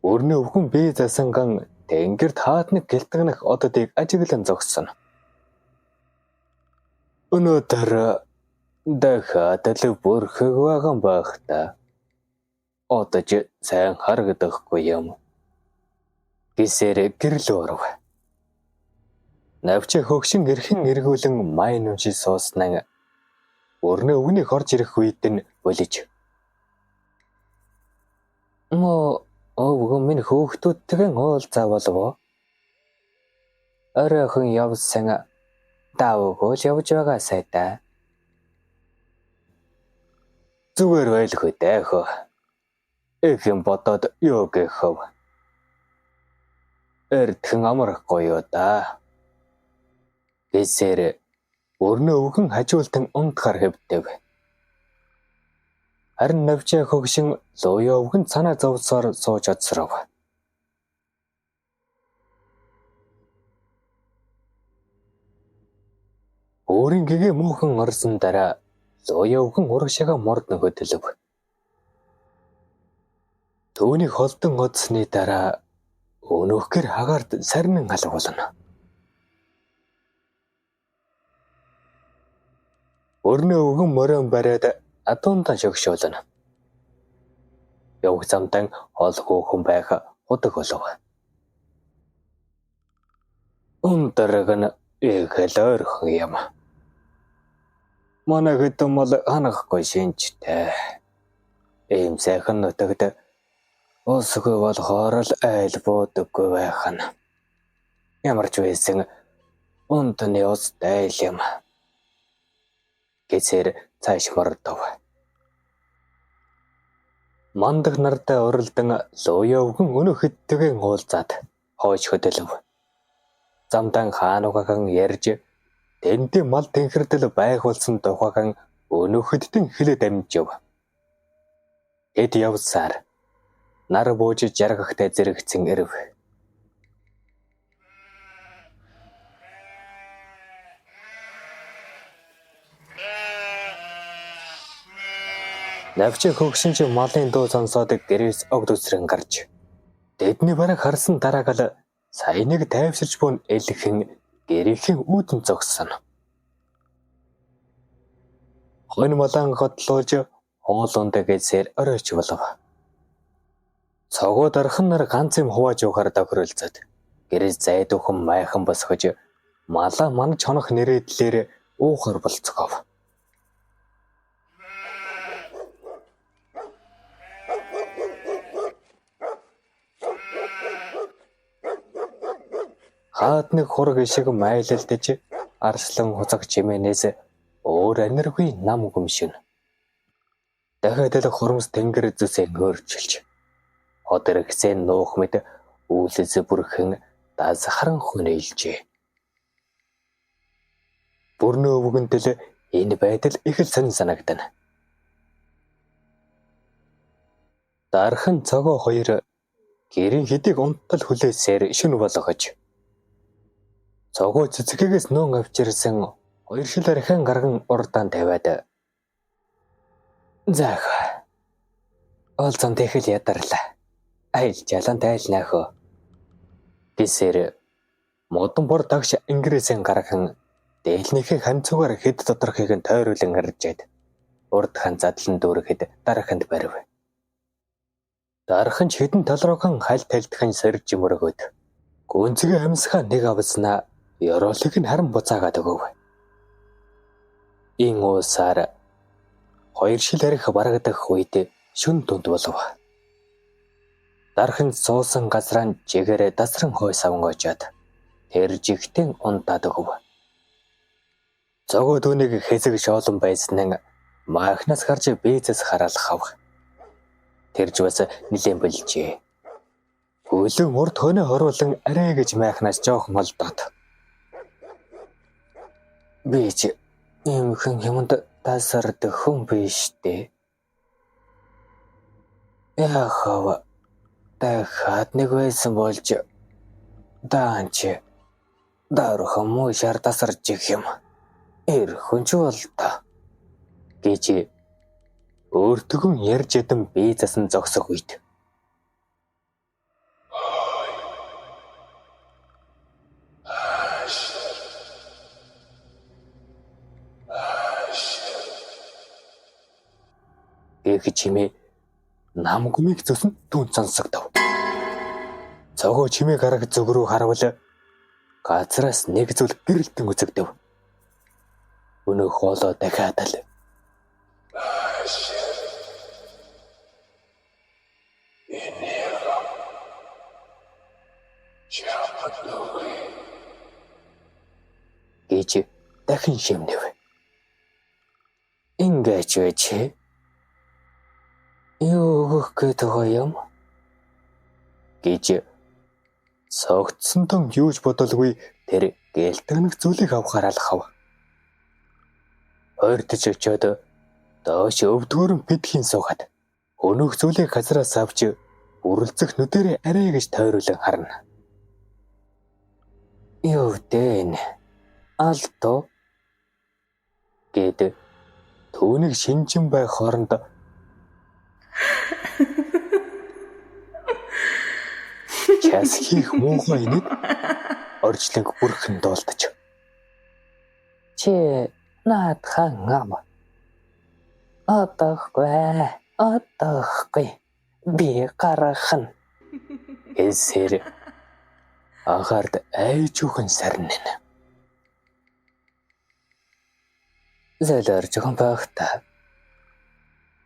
Өрнө өвгөн бие засанган тэнгэрт хаатнаг гэлтгэнэх оддыг ажиглан зогссон. Өнөөдөр дахиад л бүрхэг байгаа байх та. Одож сайн харагдахгүй юм. Гисээр гэрлөө оров. Навчи хөгшин эрхэн эргүүлэн майн уншиж сууснан өрнө өвгнийг орж ирэх үед нь болиж. Мө өвгөн минь хөөхтүүдтэйгэн уулзаа болов уу? Оройхон явсан давгүй л явж байгаа сайтай. Зүгээр байлгүй дээ хөө. Их юм бодоод юу гэх вэ? Эртхэн амархгүй юу да. Гэсээр өрнө өвгөн хажуултан унтахаар хэвдэв. Харин навчаа хөгшин Луя өвгөн санаа зовсоор сууж одсров. Өөрийн гэгээ муухан орсон дараа Луя өвгөн урагшаага морд нөхөдлөв. Түүнийг холдон одсны дараа өнөөхгөр хагаард сарнин алгуулна. Өрнө өвгөн морион бариад адуундан шогшуулна. Явх замдан хол хөөхөн байх худаг болов. Ундраг нь их л ойрхон юм. Манай хэдэн мал ханахгүй шинжтэй. Ийм сайхан нутагт усгүй болохоор л айл буудаггүй байх нь. Ямар ч байсан унтны устай л юм. Гэсээр цааш мордов. Мандаг нартай уралдан луяавган өнөх хэдтэйгэн уулзаад хойш хөдөлөв. Замдан хаанугахан ярьж тэндээ мал тэнхэрдэл байгуулсан тухайхан өнөх хэдтэн хэлээд амжив. Тэд явсаар нар бууж жаргахтай зэрэгцэн ирэв. Навчин хөгшин чи малын дуу сонсоод гэрээс огд үсрэн гарч тэдний бараг харсан дарааг л саяныг тайвширч буун элхэн гэрийнхэн үүдэн зогссон. Хонь малан готлуулж хоолунд гэсээр оройч болов. Цогоо дархан нар ганц юм хувааж явахаар тохиролцоод гэрээс зайдуухан майхан босгож малаа манж хонох нэрээдлэр уухар болцгов. Хаад нэг хураг ишиг майлалдаж арслан хуцаг чимээнээс өөр аниргүй нам гүмшин. Дахиад л хормос тэнгэр зүсээ өөрчилж хот эргэсээ нуух мэт үйлс бүрхэн даз харан хүнээлжээ. Бүрнөө өвгөнтөл энэ байдал их л сонин санагдана. Дархан цогоо хоёр гэрийн хэдийг унтал хүлээсээр шүн болгож цогоо цэцгээс нөөн авчирсан хоёр шил архин гарган урдаан тавиад заах ол зам тэхэл ядарлаа. Айл жалан тайлнаа хөө. Гэсээр модон бор тагш ингэрээсэн гарган дээлнийхээ ханцугаар хэд доторхыг нь тойруулан аржээд урд хан задлан дүүрэхэд дараханд барив. Дархан ч хэдэн толроохон хал тальдхан сорж мөргөөд гүнзгий амьсгаа нэг авснаа ёроолыг нь харан буцаагаад өгөв. Ин уусаар хоёр шил арх барагдах үед шүн тунд болов. Дархан суусан газраа жигээрээ дасран хой савн очоод тэр жигтэн унтаад өгөв. Цогоо түүнийг хэсэг шоолон байсан нь маахнаас харж бийцэс хараалхав. Тэр ч бас нэлээн болжээ. Гөлөн урд хөнөө хоруулан арай гэж майхнаас жоохон олдоод. Би ч иймхэн юмд тасардаг хүн биш дээ. Яхав дахиад нэг байсан болж даанч дархан муу шар тасарч их юм. Эрхэн ч болдоо гэж өөртгөн ярьж ядам бие засан зогсох үед гэх чимээ нам гүмийг зөсөн түн сонсогдов. Цогоо чимээ гарах зүг рүү харвал газраас нэг зүйл гэрэлтэн үзэгдэв. Өнөө хоолоо дахиад л гэж дахин шимнэв. Ингэж байж юу өгөх гээд байгаа юм гэж согтсон тон юу ч бодолгүй тэр гэлтгэнэх зүйлийг авахаар алхав. Ойртож очиод доош өвдгөөрөн битхийн суугаад өнөөх зүйлийг газраас авч үрэлцэх нүдэрээ арай гэж тойруулан харна. Юу дэн алто гэд түүнийг шинжин бай хооронд час хийх муухай инээд орчлонг бүрхэн дуулдаж. Чи наадхан ам. Одоохгүй, одоохгүй. Би гаргах нь. Хэлсээр анхаард айжүүхэн сарнина. Зэлэр жоохон багта.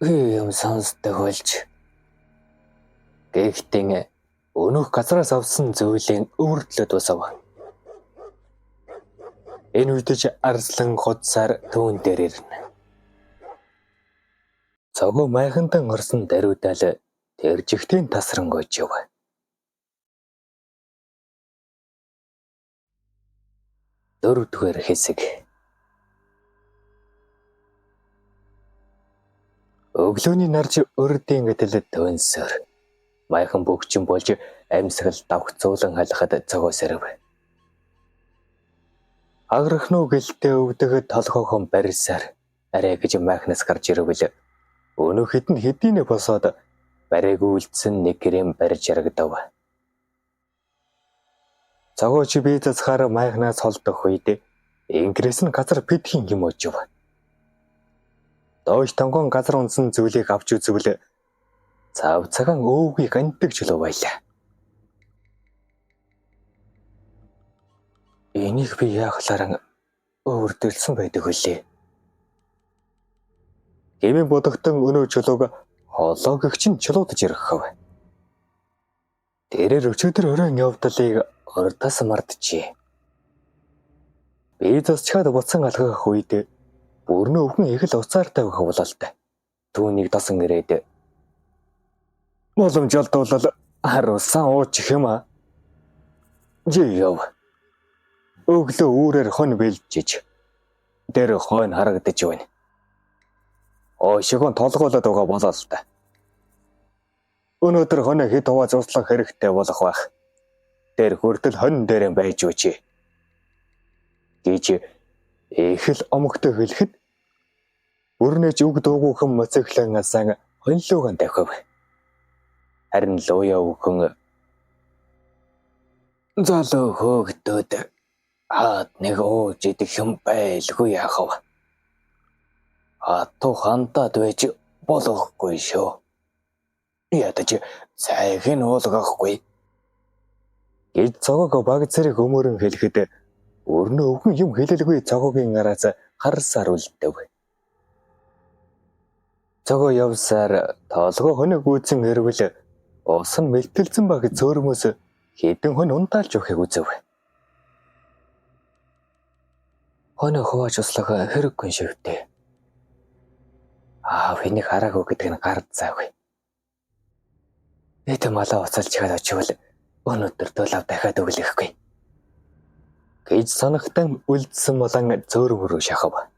Юм сонсдог болж. Гэхдээ өнөөх газраас авсан зүйлийн өвөртлөө дуусав. Энэ үед ч Арслан худсаар түүн дээр ирнэ. Цогоо майхантан орсон даруйдаал тэр жигтийн тасрангуйжв. Дөрөвдүгээр хэсэг. Өглөөний нарж урдын гэтэл төнсөр. Майхан бөгчин болж амьсгал давхцуулан халахад цогоо сэрв. Аграхнуу гэлтэй өвдөг толгойхон барьсаар арай гэж майхнаас гарч ирвэл өнөөх хэдэн хэдийнэ босоод барайг үлдсэн нэг гэрэм барьж ярагдав. Цогооч бие засахаар майхнаас холдох үед инкрээс нь газар битхийн юм очив. Доош тонгон газар унсан зүйлийг авч үзвэл цав цагаан өвгийг антдаг чөлөө байлаа. Энийг би яахлааран өвөрдөлсөн байдаг хөлээ. Гэмийн бодогтон өнөө чулууг холоо гэгч нь чулуудаж ирэхв. Тэрээр өчигдөр өрөөн явдлыг урдаас мартжээ. Би засчхад буцан алхах үед бүрнөө өвгөн их л уцаар тавих хөвлөлт. Түүнийг досон ирээд боломжолдуулал харуулсан уучих юм аа. Жи яв. Өглөө үүрээр хон бэлжиж. Тэр хойно харагдаж байна. Ошигон толгоолоод байгаа болоо л та. Өнөөдөр хоноо хэд хувааж услах хэрэгтэй болох байх. Тэр хүртэл хон дээр байж үчи. Гэж их л омогтой хэлэхэд бүрнэж үг дуугүйхэн моцохлон асан хонлоогон давхив. Харин луяа өвхөн залуу хөөгдөд хаад нэг ууж идэх юм байлгүй яах вэ? Ату хантаад байж болохгүй шүү. Ядаж цайг нь уулгахгүй. Гэж цогоог баг зэрэг өмөрөн хэлэхэд өрнөө өвгөн юм хэлэлгүй цогоогийн араас харсаар үлдэв. Цогоо явсаар толгой хоног гүйцэн хэрвэл ус нь мэлтэлзэн баг зөөрмөөс хэдэн хон унтаалж өгөхийг үзэв. Хоног хувааж услах хэрэггүй шивтэй. Аав энийг хараагүй гэдэг нь гар заагүй. Эт малаа уцалж чаад очивол өнөөдөр дулав дахиад өглөхгүй. Гэж санагтан үлдсэн малан зөөрөм рүү шахав.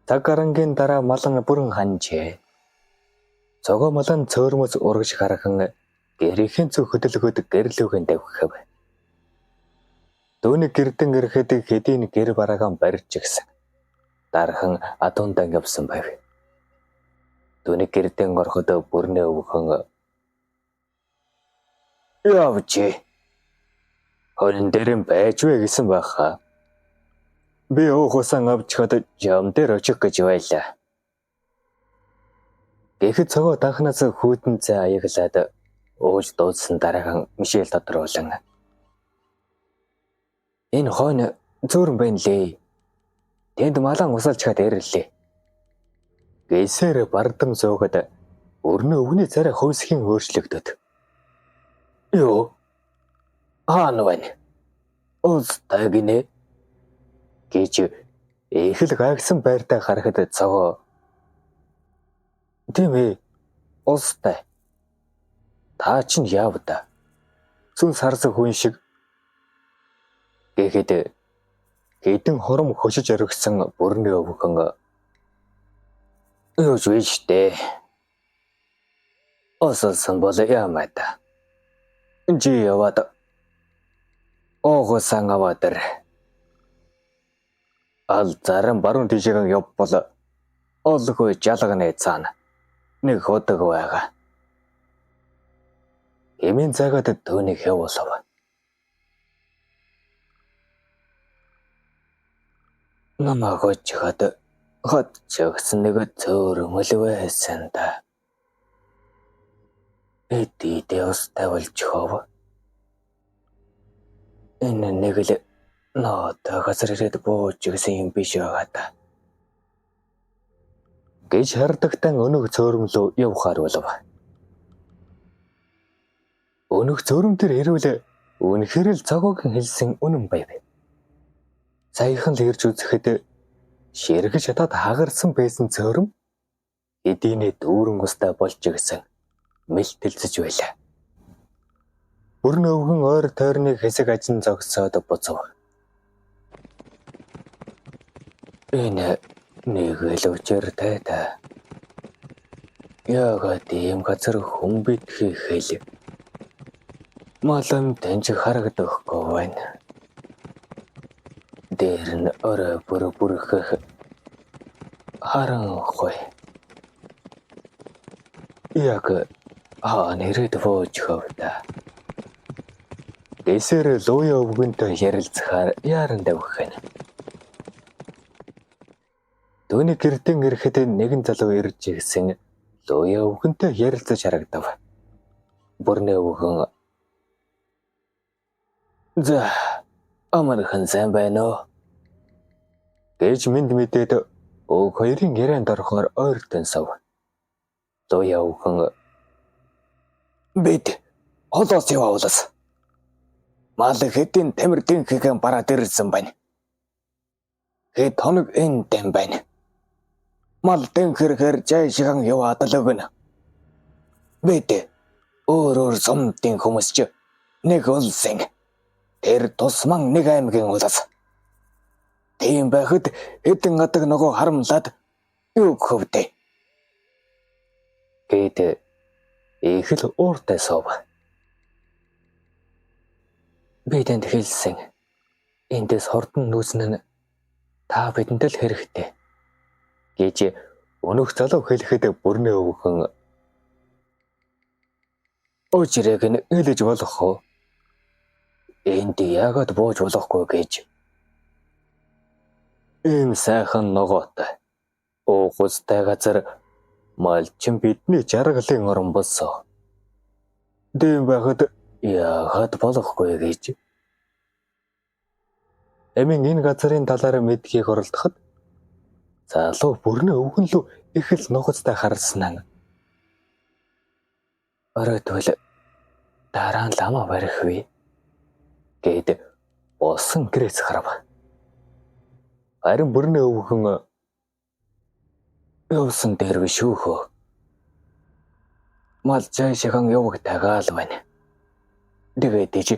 Цаг гарангийн дараа малан бүрэн ханжээ. Цогоо малан цөөрмөс урагш хархан гэрийнхэн зүг хөдөлгөөд гэрлүүгэн давхив. Дөөний гэрдэн ирэхэд хэдийн гэр бараагаан барьж гисэн. Дархан адуундан явсан байв. Дөөний гэрдэн ороход бүрнээ өвхөн явжээ. Хорин дээр байж вэ гэсэн байхаа. Би өөхөөсөн авчхад жам дээр очих гэж байлаа. Гэхэд цогоо данхнаас хүйтэн зай аяглаад ууж дуудсан дараахан Мишель тодруулан. Энэ хойно зөөрөн байна лээ. Тэнд малан усалж чад ирлээ. Гэсээр бардам зөөгд өрнөө өвгний царай хөвсхийн өөрчлөгдөд. Юу? Хаана байна? Уустай гинэ гэж их л гайхсан байртай харахад цогоо. Тийм ээ. Уустай. Та чинь яав да? Сүнс харсан хүн шиг гэхэд хэдэн хором хөшиж оргисон бүрний өвгөн юуж вэ штэ. Осолсон бол ямаа та. Жи яваад оогосан аваад ир. Ал зарим баруун тийшээгээ явбал олгүй жалганы цаана нэг ходог байгаа. Эмийн цагаад түүнийг явуулав. Намайг очиход Хот чигсэн нэг цөөрөмөл байсан да. Эдийдээ ус тавилж хов. Энэ нэг л нот газар ирээд бууж гисэн юм биш байгаа та. Гэж хардагтан өнөг цөөрөмлөө явахаар болов. Өнөг цөөрөм тэр ирвэл үнэхээр л цогоогийн хэлсэн үнэн байв. Саяхан л ирж үзэхэд ширхэж чадаад хагарсан байсан цөөрөм эдийнэ дүүрэн устай болж гисэн мэлтэлзэж байлаа. Бүрэн өвгөн ойр тойрныг хэсэг ажин зогсоод буцав. Энэ нэг л учиртай та. Яагаад ийм газар хүн битгий хэл. Малам таньж харагдахгүй байна. Дээр нь орой бүр бүрхэх харанхуй. Яг хаа нэрэд бууж хөвдө. Гэсээр луя өвгөнтэй ярилцахаар яаран давхин. Түүний гэртэн ирэхэд нэгэн залуу ирж ирсэн луя өвгөнтэй ярилцаж харагдав. Бүрнээ өвгөн "За, амархан сайн байна уу?" гэж мэд мэдээд өг хоёрын ярианд орохоор ойртон сав. Луя өвгөн "Бид холоос яваалас. Мал хэдийн тамир дэнхэхэн бараад ирсэн байна. Хэд хоног энэ дэм байна. Мал дэнхэрэхээр жайшиган яваад л өгнө. Бид өөр өөр сумдын хүмүүс ч нэг улсын тэр тусман нэг аймгийн улс. Тийм байхад хэдэн адаг нөгөө харамлаад юу хөвдөө?" Гээд их л ууртай суув. Би танд хэлсэн. Эндээс хурдан нүүсэн нь та бидэнд л хэрэгтэй. Гэж өнөөх залуу хэлэхэд бүрнээ өвгөн "Учрыг нь хэлж болох уу? Энд яагаад бууж болохгүй гэж?" Ийм сайхан ногоотой уугуустай газар малчин бидний жаргалын орон болсон. Тийм байхад яагаад болохгүй гэж?" Эмийн энэ газрын талаар мэдхийг оролдоход залуу бүрнээ өвгөн лүү их л нухацтай харснаа. Оройтвол дараа нь ламаа барих вэ? Гээд босон гэрээс харав. Харин бүрнээ өвгөн "Явсан дээр биш өөхөө. Мал жайшиган яваг тагаал байна. Тэгээд ич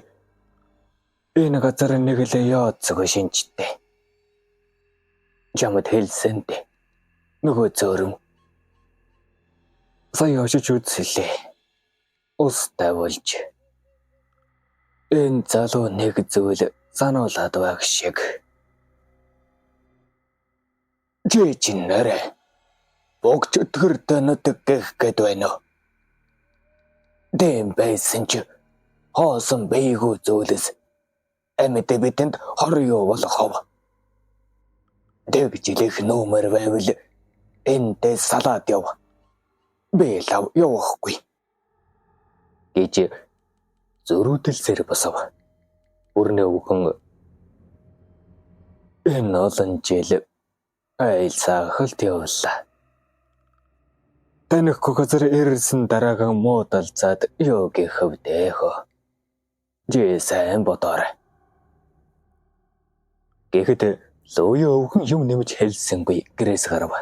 энэ газар нэг л яоцгүй шинжтэй. Чамд хэлсэн дээ. Нөгөө зөөрөм сая очиж үзлээ. Ус тавилж. Энэ залуу нэг зүйл сануулад байх шиг. Чи чинь нэрэ богч өтгөр дөнөдөг гэх гээд байна уу? Дэм байсан чи хоосон бийгүү зүйлс амьд бидэнд хор юу болох вэ? Тэг жилих нүүмэр байвал эндээ салаад яв. Би лав явахгүй." Гэж зөрүүдэлсээр босов. Бүрнээ өвгөн "Энэ олон жил айл сахалт явлаа. Танихгүй газар ирсэн дараагийн муудалцаад юу гэх вдэ хөө. Чи сайн бодоорой." Гэхэд луя өвгөн юм нэмж хэлсэнгүй гэрээс гарав.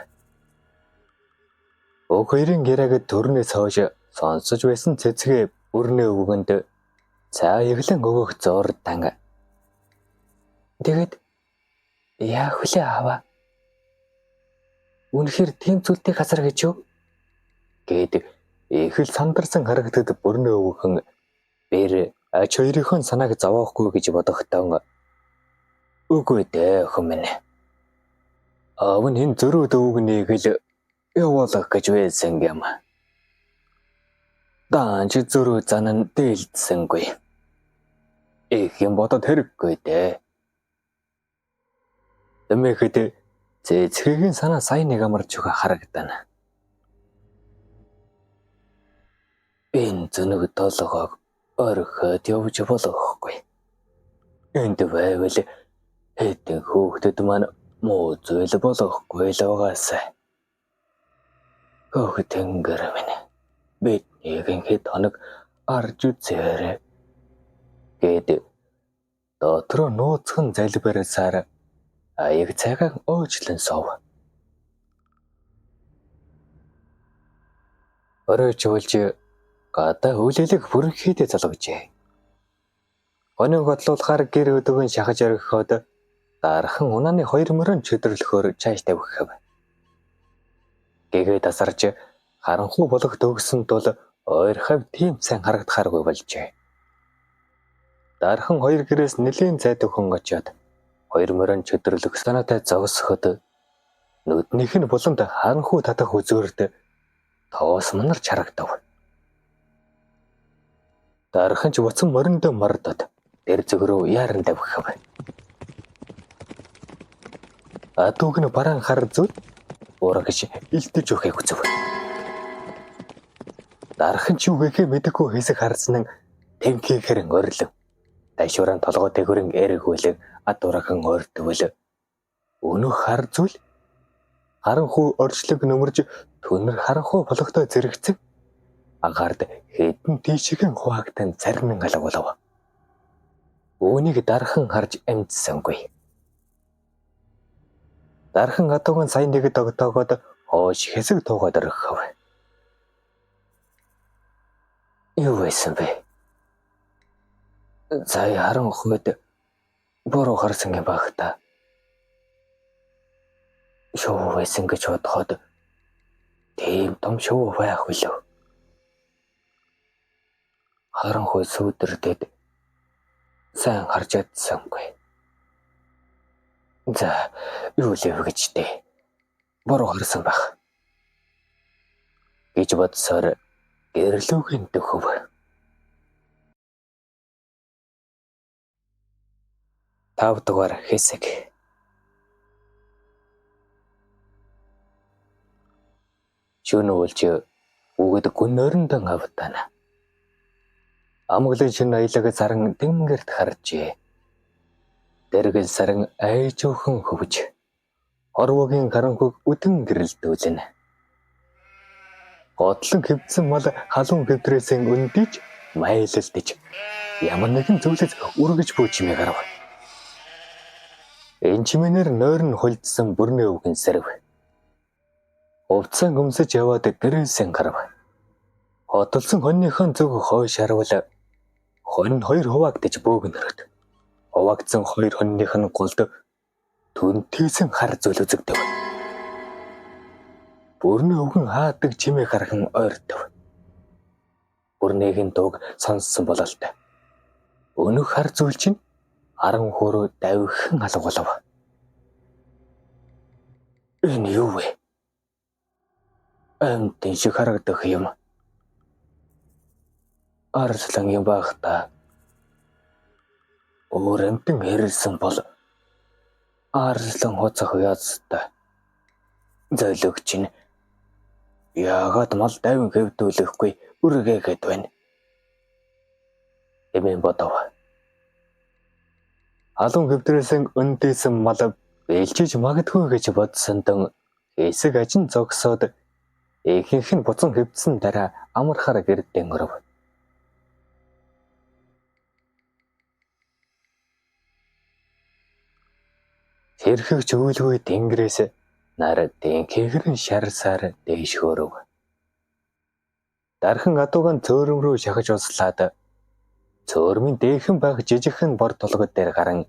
Өг хоёрын яриаг төрнөөс хойш сонсож байсан цэцгээ бүрнээ өвгөнд цай эглэн өгөх зурдан. "Тэгээд яах вүлээ аваа? Үнэхээр тийм зүйлтэй газар гэж юу?" Гээд их л сандарсан харагдад бүрнээ өвгөн бэр ач хоёрын санааг зовоохгүй гэж бодогтон "Үгүй дээ охин минь. Аав нь энэ зөрүүд өвгнийг л явуулах гэж байсан юм. Даанч зөрүү зан нь дээлдсэнгүй. Их юм бодоод хэрэггүй дээ." Тэмээхэд Цэцгийн санаа сайн нэг амарч өгө харагдана. Энэ зөнөг толгойг орхиод явж болохгүй. Энд байвал хэдэн хүүхдэд маань муу зүйл болохгүй л угаасаа. Хөх тэнгэр минь биднийг хэд хоног арж үзээрэй гэд дотроо нууцхан залбирсаар аяг цагаан уучлан суув. Оройч болж гадаа хүлээлэг бүрэнхийдээ залгажээ. Хоног бодлуулахаар гэр өдөгөн шахаж орхиход дархан унааны хоёр мөрөн чөдөрлөхөөр чааш тавхив. Гэгээ тасарч харанхуй болох төгсөн тул ойр хавь тийм сайн харагдахааргүй болжээ. Дархан хоёр гэрээс нэлийн зайд өхөн очиод хоёр мөрөн чөдөрлөх санаатай зогсоход нүднийх нь буланд харанхуй татах үзүүрт тоос манарч харагдав. Дархан ч буцан мориндоо мордод дэр зүг рүү яаран давхив. Адууг нь бараан хар зүйл урагш илтэж өгөхийг хүсэв. Дархан ч юу гэхээ мэдэхгүй хэсэг харсан нь тэнхээхэр орилон. Дашууран толгой дээгүүрэн эргүүлэн адуурахан ойртвол өнөөх хар зүйл харанхуй орчлог нөмөрж түнэр харанхуй болохтой зэрэгцэн агаард хэдэн тийшхэн хуваагдсан зарнан алгуулав. Үүнийг дархан харж амжсангүй. Дархан адууган сайн нэг догтоогоод хоош хэсэг туугаад орхив. Юу байсан бэ? Сая харанхуйд буруу харсан юм байх та. Шувуу байсан гэж бодоход тийм том шувуу байх билүү. Харанхуй сүйдэрдэд сайн харж чадсангүй. За, юу л вэ гэж дээ. Буруу харсан байх гэж бодсоор гэрлүүгэн дөхөв. 5 дугаар хэсэг. Шөнө болж үгэд гүн нойрондон авдана. Амглан шин аялаг саран тэнгэрт харжээ. Дэргэл саран айжуухан хөвж орвогийн харанхуйг үдэн гэрэлтүүлнэ. Готлон хэвдсэн мал халуун хэвдрээсээ өндийж майлалдаж ямар нэгэн зүйлээс үргэж бүү чимээ гарав. Энэ чимээнээр нойр нь холдсон бүрний өвгөн сэрв. Хувцсан өмсөж яваад гэрээсээ гарав. Хотолсон хоньныхон зүг хойш харвал хонь хоёр хуваагдаж бөөгнөрөд. Хуваагдсан хоёр хоньных нь голд түнтийсэн хар зүйл үзэгдэв. Бүрний өвгөн хаадаг чимээ хархан ойртов. Бүрнийг нь дууг сонссон бололтой. Өнөх хар зүйл чинь аран хөөрөө давхин алгуулав. Энэ юу вэ? Амьтан шиг харагдах юм. Арслан юм байх та. Өөр амьтан хэрэлсэн бол арслан хуцах ёстой. Зөөлөгч нь яагаад мал давин хэвдүүлэхгүй үргээгээд байна хэмээн бодов. Халуун хэвдрээсэн өндөөсөн мал бэлчиж магадгүй гэж бодсон дон хэсэг ажин зогсоод ихэнх нь буцан хэвдсэн дараа амархаар гэрдээ өрөв. Хэрхэгч өвөлгүй тэнгэрээс нар дэнхэгрэн шарсаар дээш хөөрөв. Дархан адууган цөөрөм рүү шахаж услаад цөөрмийн дээхэн байх жижигхэн бор толгой дээр гаран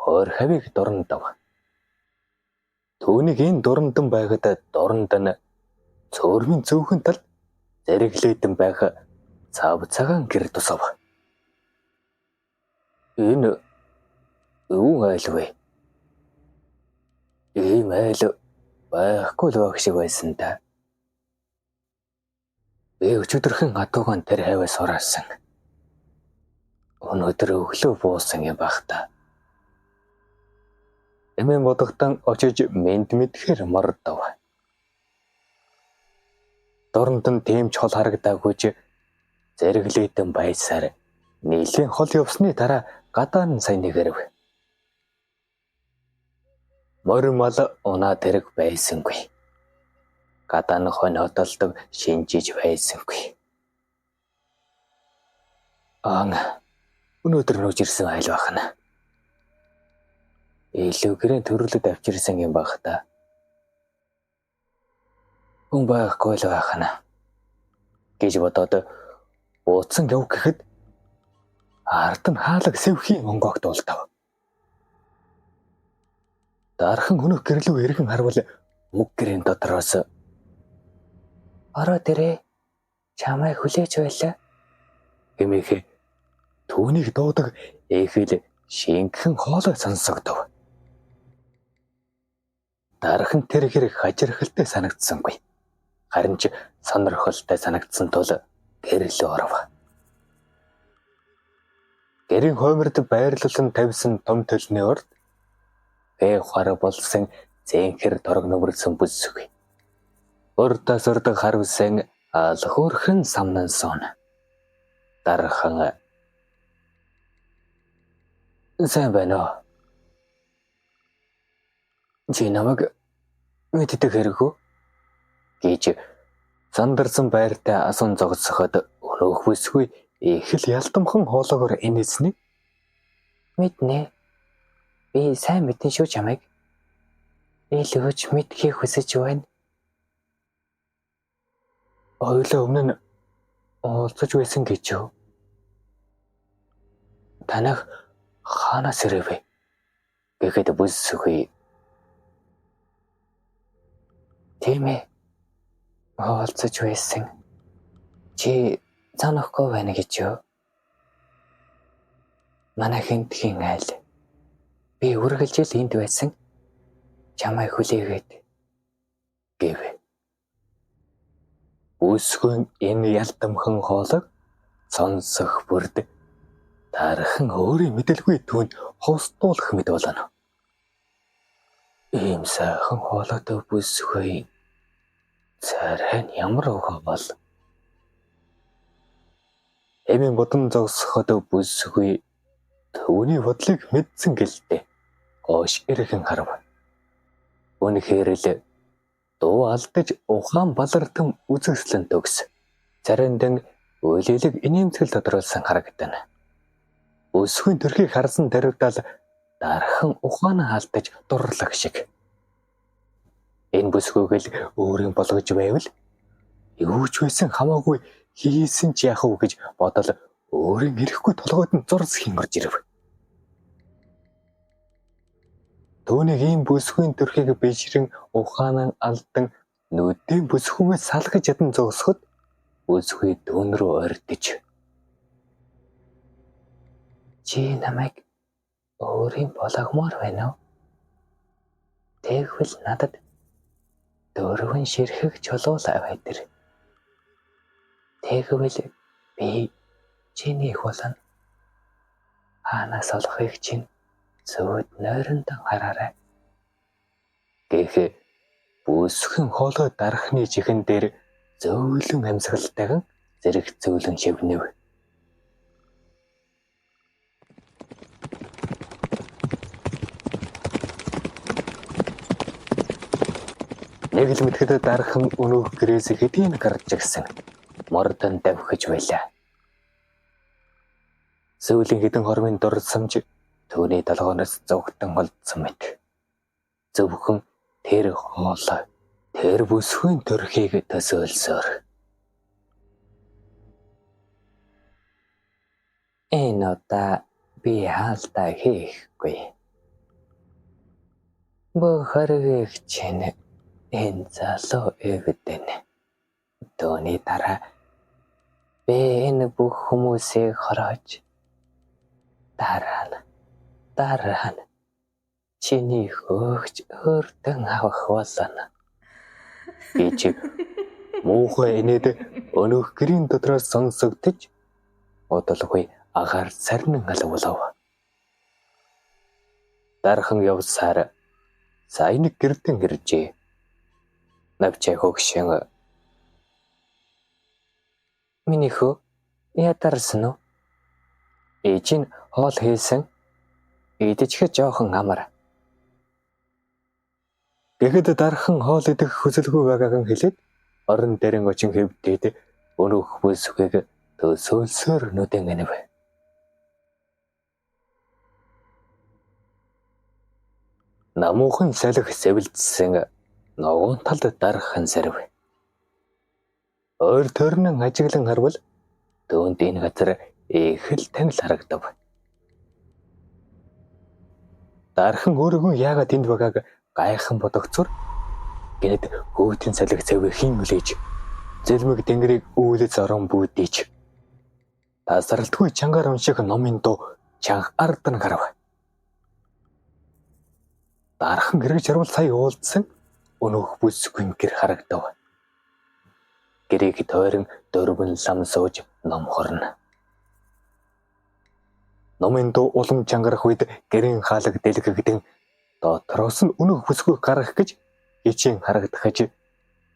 хойр хавийг дурандав. Түүнийг энэ дурандан байхад дуранд нь цөөрмийн зөөхөн тал зэрэглээдэн байх цав цагаан гэр тусав. Энэ юун айл вэ? Ийм айл байхгүй л байх шиг байсан та. Би өчигдөрхөн адуугаан тэр хавиа сураасан. Өнөөдөр өглөө буусан юм байх та. Эмэн бодогтон очиж мэнд мэдхээр мордов. Дорнод нь тийм ч хол харагдаагүй ч зэрэглээтэн байсаар нийлэн хол явсны дараа гадаа нь сайн нэгэрэв. Морь мал унаа тэрэг байсангүй. Гадаа нь хонь хотолдог шинжиж байсангүй. Аан өнөөдөр нүүж ирсэн айл бахна. Илүү гэрийн төрлөд авчирсан юм байх та. Хүн байхгүй л байх нь гэж бодоод бууцсан яв гэхэд ард нь хаалга сэвхийн онгоогт болтов. Дархан хөнөх гэрлүү эргэн харвал уг гэрийн дотроос "Ороо дэрээ чамайг хүлээж байлаа" хэмээх түүнийг дуудаг эхэл шингэн хоолой сонсогдов. Дархан тэр хэрэг хажирхалтай санагдсангүй. Харин ч сонирхолтой санагдсан тул гэрлөө оров. Гэрийн хойморд байрлалан тавьсан том төлний урд бэ хар болсон зэнхэр торог нөмөрсөн бүсгүй. Урдаас урд харвсан ал хөөрхөн самнан сон. Дархан сайн байна уу? Чи намайг мэддэг хэрэггүй гэж сандарсан байртай асуун зогсоход өнөөх бүсгүй их л ялдамхан хоолоогоор инээсний "Мэднэ. Би сайн мэднэ шүү чамайг. Илүү ч мэдхийг хүсэж байна." Ойлоо өмнө нь уулзаж байсан гэж юу? Танах хаанаас ирэв вэ? Гэхэд бүсгүй "Тийм ээ. Уулзаж байсан. Чи санахгүй байна гэж юу? Манай хэнтхийн айл. Би үргэлжил энд байсан. Чамайг хүлээгээд" гэв. Бүсгүй энэ ялдамхан хоолойг сонсох бүрд дархан өөрийн мэдэлгүй түүнд ховсдуулах мэт болно. Ийм сайхан хоолойтой бүсгүй царай нь ямар ухаан бол. Эмийн бодон зогсоход бүсгүй түүний бодлыг мэдсэн гэлтэй хоош эргэн харав. Үнэхээр л дуу алдаж ухаан балартан үзэгслэн төгс. Царайндан уйлэлэг инээмсэгэл тодруулсан харагдана. Өсгөн төрхийг харсан таривдал дархан ухаанаа алдаж дурлах шиг. Энэ бүсгүйг л өөрийн болгож байвал юу ч байсан хамаагүй хийсэн ч яах вэ гэж бодол өөрийн эрэхгүй толгойд нь зурс хийн орж ирэв. Түүнийг ийм бүсгүйн төрхийг бишрэн ухаанаа алдан нүдийн бүсгүйгээ салгаж ядан зогсоход бүсгүй түүн рүү ойртож "Чи намайг өөрийн болгомоор байна уу? Тэгвэл надад 4 ширхэг чулуул аваад ир. Тэгвэл би чиний болно. Хаанаас олохыг чинь зүүд нойрондон хараарай" гэх бүсгэн хоолой дархны чихэн дээр зөөлөн амьсгалтайхан зэрэг зөөлөн шивнэв. Нэг л мэтгэд дархан өнөөх гэрээс хэдийн гарч ирсэн. Мордон давхиж байлаа. Сүүлийн хэдэн хормын дурсамж түүний толгооноос зугтан холдсон мэт. Зөвхөн тэр хоолой, тэр бүсгүй төрхийг төсөөлсөөр. Энэ удаа би хаалтаа хийхгүй. Бүх хэргийг чинь энэ залуу эвдэнэ. Түүний дараа би энэ бүх хүмүүсийг хороож дараа нь чиний хөөгч өөртөө авах болно гэж муухай инээд өнөөх гэрийн дотроос сонсогдож удалгүй агаар сарнин алгуулав. Дархан явсаар Сая нэг гэрдэн иржээ. Навчаа хөгшин. Миний хөө ядарсан уу? Ээж нь хоол хийсэн. Идчихэ жоохон амар. Тэгэхэд дархан хоол идэх хүсэлгүй байгааг нь хэлээд орон дэрэн очин хэвдээд өнөөх бүсгийг төсөөлсөөр нүдэн энэв. Намуухан салхи сэвэлдсэн ногоон талд дархан сэрв. Ойр тойрнон ажиглан харвал түүнд энэ газар их л танил харагдав. Дархан өөрөөгөө яагаад энд байгааг гайхан бодогцор гэнэт хөтөн салхи цэвэг хийн хүлээж зэлмэг тэнгэрийг үүлэц орон бүүдийч тасралтгүй чангаар унших номын дуу чанга ардан гарав. Дархан гэрэж харвал сая уулзсан өнөөх бүсгүй гэр харагдав. Гэрийг тойрон дөрвөн лам сууж ном хорно. Номын дуу улам чангарах үед гэрийн хаалга дэлгэгдэн дотроос нь өнөөх бүсгүй гарах гэж хичээн харагдахаж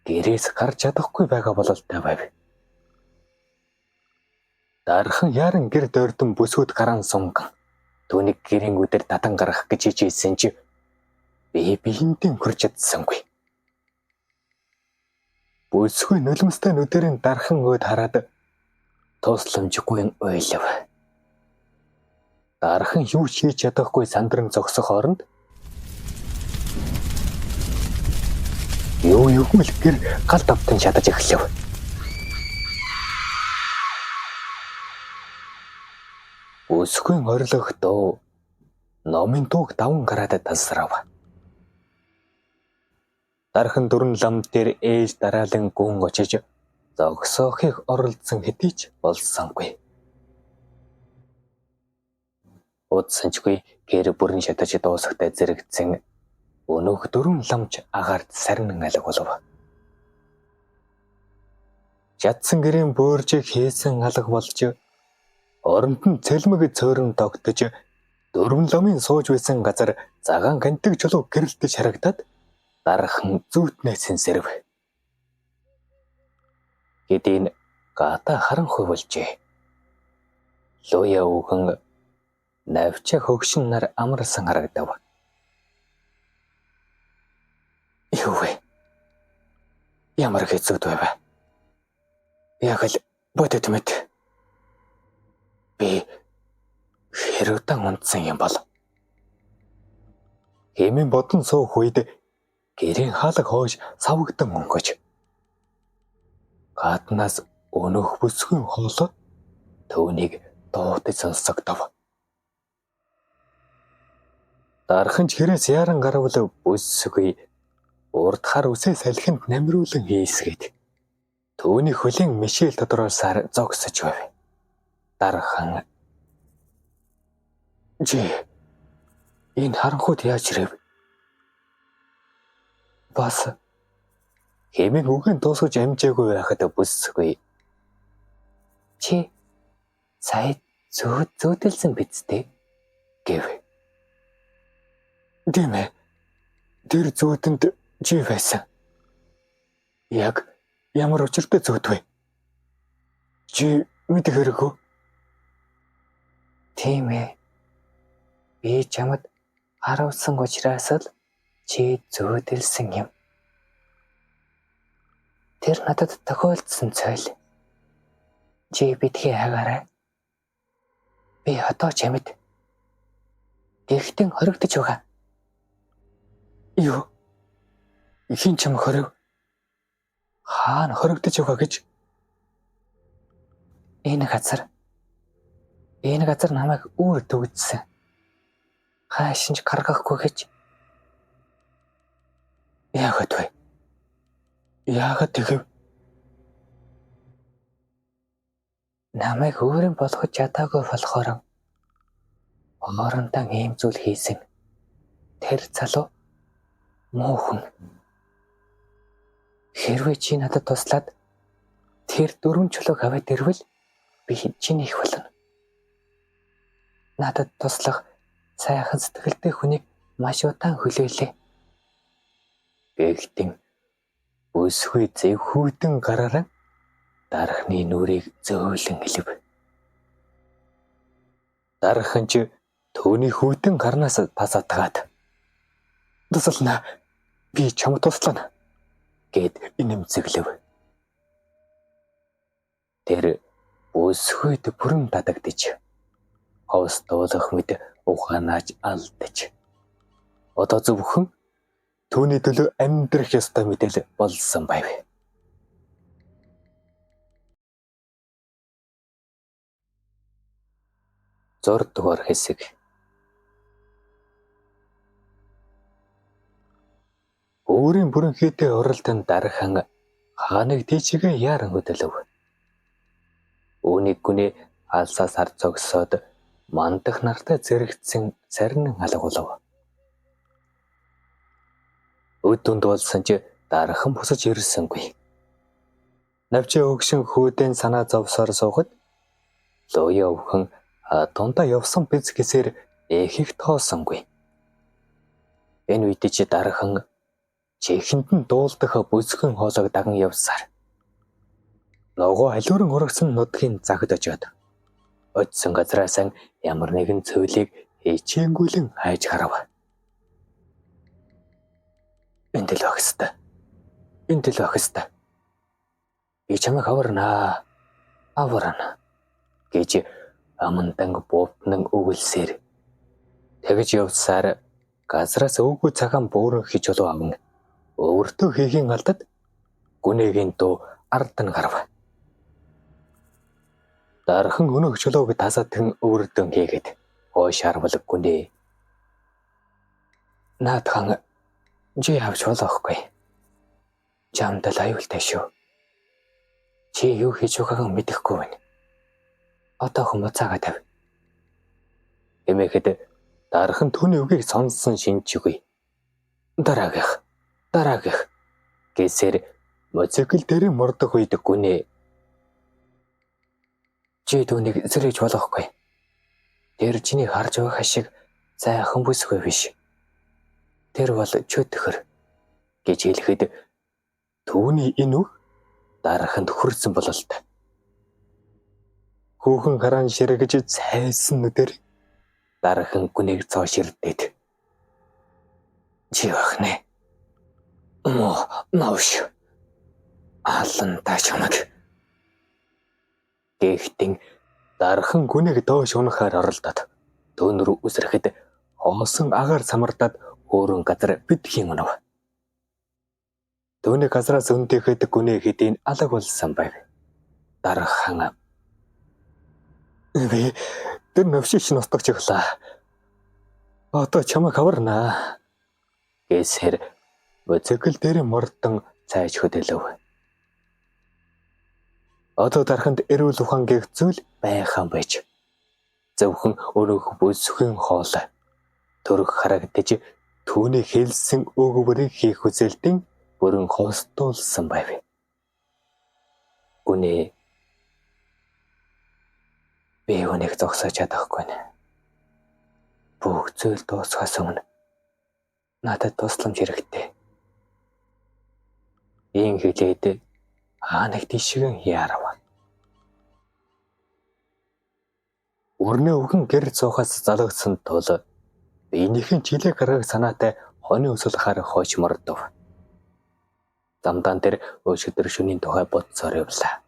гэрээс гарч чадахгүй байгаа бололтой байв. Дархан яран гэр дойрдон бүсгүйд гаран сунган түүнийг гэрийн үдээр татан гаргах гэж хичээсэн чи бие биендээ хөрч чадсангүй. Бүсгүй нулимстай нүдэрийн дархан өөд хараад тусламжгүй уйлав. Дархан юу ч хийж чадахгүй сандран зогсох хооронд юу югмэл гэр гал давтан шатаж эхлэв. Бүсгүй орилох дуу номын дууг даван гараад тасрав. Дархан дөрвөн лам дээр ээж дараалан гүн очиж зогсоохыг оролдсон хэдий ч болсонгүй. Удсанчгүй гэр бүрэн шатаж дуусахтай зэрэгцэн өнөөх дөрвөн ламч агаарт сарнин алга болов. Чадсан гэрийн бөөржийг хийсэн алга болж оронд нь цэлмэг цөөрөн тогтож дөрвөн ламын сууж байсан газар цагаан гантэг чулуу гэрэлтэж харагдаад дархан зүүтнээс сэрв. Хэдийн гата харанхуй болжээ. Луя үхэн навчаа хөгшин нар амарсан харагдав. Юу вэ? Ямар хэцүүд байв? Яг л бодит мэт. Би хэрүүтэн унтсан юм бол. Хэмээн бодон суух үед гэрийн хаалга хойш савгдан өнгөж. Гаднаас өнөөх бүсгүй хоолой түүнийг дуудаж сонсогдов. Дархан ч хэрээс яран гарвал бүсгүй урд хар үсээ салхинд намируулан хийсгээд түүний хөлийн мишэл тодруулсаар зогсож байв. Дархан чи энэ харанхуйд яаж ирэв? Бас хэмээн үгэн дуусгаж амжаагүй байхад бүсгүй. Чи сая зүүдэлсэн биз дээ гэв. Тийм ээ. Тэр зүүтэнд чи байсан. Яг ямар учиртай зүйт вэ? Чи мэдэх хэрэггүй. Тийм ээ. Би чамд харуулсан учраас л чи зүүдэлсэн юм. Тэр надад тохиолдсон цойл. Чи битгий хагаарай. Би одоо чамд тэгтэн хоригдож байгаа. Юу? Хэн чам хорив? Хаана хоригдож байгаа гэж? Энэ газар. Энэ газар намайг үүр түгжсэн. Хааш ч гаргахгүй гэж. Яагаад вэ? Яагаад тэгэв? Намайг өөрийн болгож чадаагүй болохоор хоорондоо ийм зүйл хийсэн. Тэр залуу муу хүн. Хэрвээ чи надад туслаад тэр дөрвөн чулууг аваад ирвэл би чиний их болно. Надад туслах сайхан сэтгэлтэй хүнийг маш удаан хүлээлээ. Гэхдээ бүсгүй зэвхүүдэн гараараа дархны нүрийг зөөлөн элэв. Дархан ч түүний хүйтэн гарнаас тасатгаад "Туслана. Би чамд туслана" гэд инэмзэглэв. Тэр бүсгүйд бүрэн татагдаж ховс дуулах мэт ухаанааж алдаж одоо зөвхөн түүний төлөө амьдрах ёстой мэдэл болсон байв. Зурдугаар хэсэг. Өөрийн бүрэнхийтэй уралдан дархан хааныг тийчгээ яаран хөдөлөв. Үүнийг гүнээ алсаас хар зогсоод мандах нартай зэрэгцсэн сарнин алгуулав. Өд дүнд болсон ч дархан босож ирсэнгүй. Навчи өгшин хүүдэн санаа зовсоор суухад луяа өвхөн тундаа явсан биз гэсээр эхих тоосонгүй. Энэ үед чи дархан чихэнд нь дуулдах бүсгэн хоолойг даган явсаар ногоо алиуран урагсан нутгийн загд очиод очсон газраасаа ямар нэгэн цөөлийг хичээнгүйлэн хайж харав. Энд л байх ёстой. Энд л байх ёстой. Би чамайг аварнаа. Аварна гэж амандан бувтнан өгөлсээр тэгж явсаар газраас өвгөө цагаан бууран хичээлөө аван өөртөө хийхийн алдад гүнээгийн дуу ард нь гарав. Дархан өнөөх чулууг тасаатхан өөрдөн хийгээд хойш харвал гүнээ. Наадхан чи авч болохгүй. Чамд л аюултай шүү. Чи юу хийж байгааг мэдэхгүй байна. Одоохон буцаага тавь. Хэмээхэд дархан түүний үгийг сонссон шинжгүй. Дараагийнх, дараагийнх гэсээр моцикл дээр мордох үед гүнээ. Чи түүнийг сэрэж болохгүй. Тэр чиний харж байгаа шиг зайхан бүсгүй биш. Тэр бол чөтгөр гэж хэлэхэд түүний энэ үг дараханд хүрсэн бололтой. Хүүхэн хараан ширэгж цайсан нүдээр дарахан гүнийг цоо ширдээд чи байх нэ. Мо новш. Алан та чамаг. Гэхдээ дархан гүнийг доош унахаар оролдоод төөн рүү үсрэхэд хоосон агаар самардаад өөрөн газар битгий унав. Түүний газраас өндөөхөд гүнээ хэдийн алаг болсон байв. Дархан би тэр новшич нутагч өглөө. Одоо чамайг аварнаа гэсээр моцикл дээр мордон цайж хөдөлөв. Одоо дарханд эрүүл ухаан гэх зүйл байхan байж. Зөвхөн өрөөх бүсхэн хоол төрөх харагдаж түүний хэлсэн өгвөрийг хийх хүсэлтийн бүрэн хостуулсан байв. Гүнээ би үүнийг зогсоож чадахгүй нэ. Бүх зүйл дуусахаас өмнө надад тусламж хэрэгтэй. Ийм хэлээд хаа нэг тийшгэн яарав. Өрнөө өвгөн гэр цуухаас залгагдсан тул биенийхэн чилээ гаргах санаатай хонин өсөл хаар хойч мордов. Замдаан дээр өшөдөр шөнийн тухай бодсоор явлаа.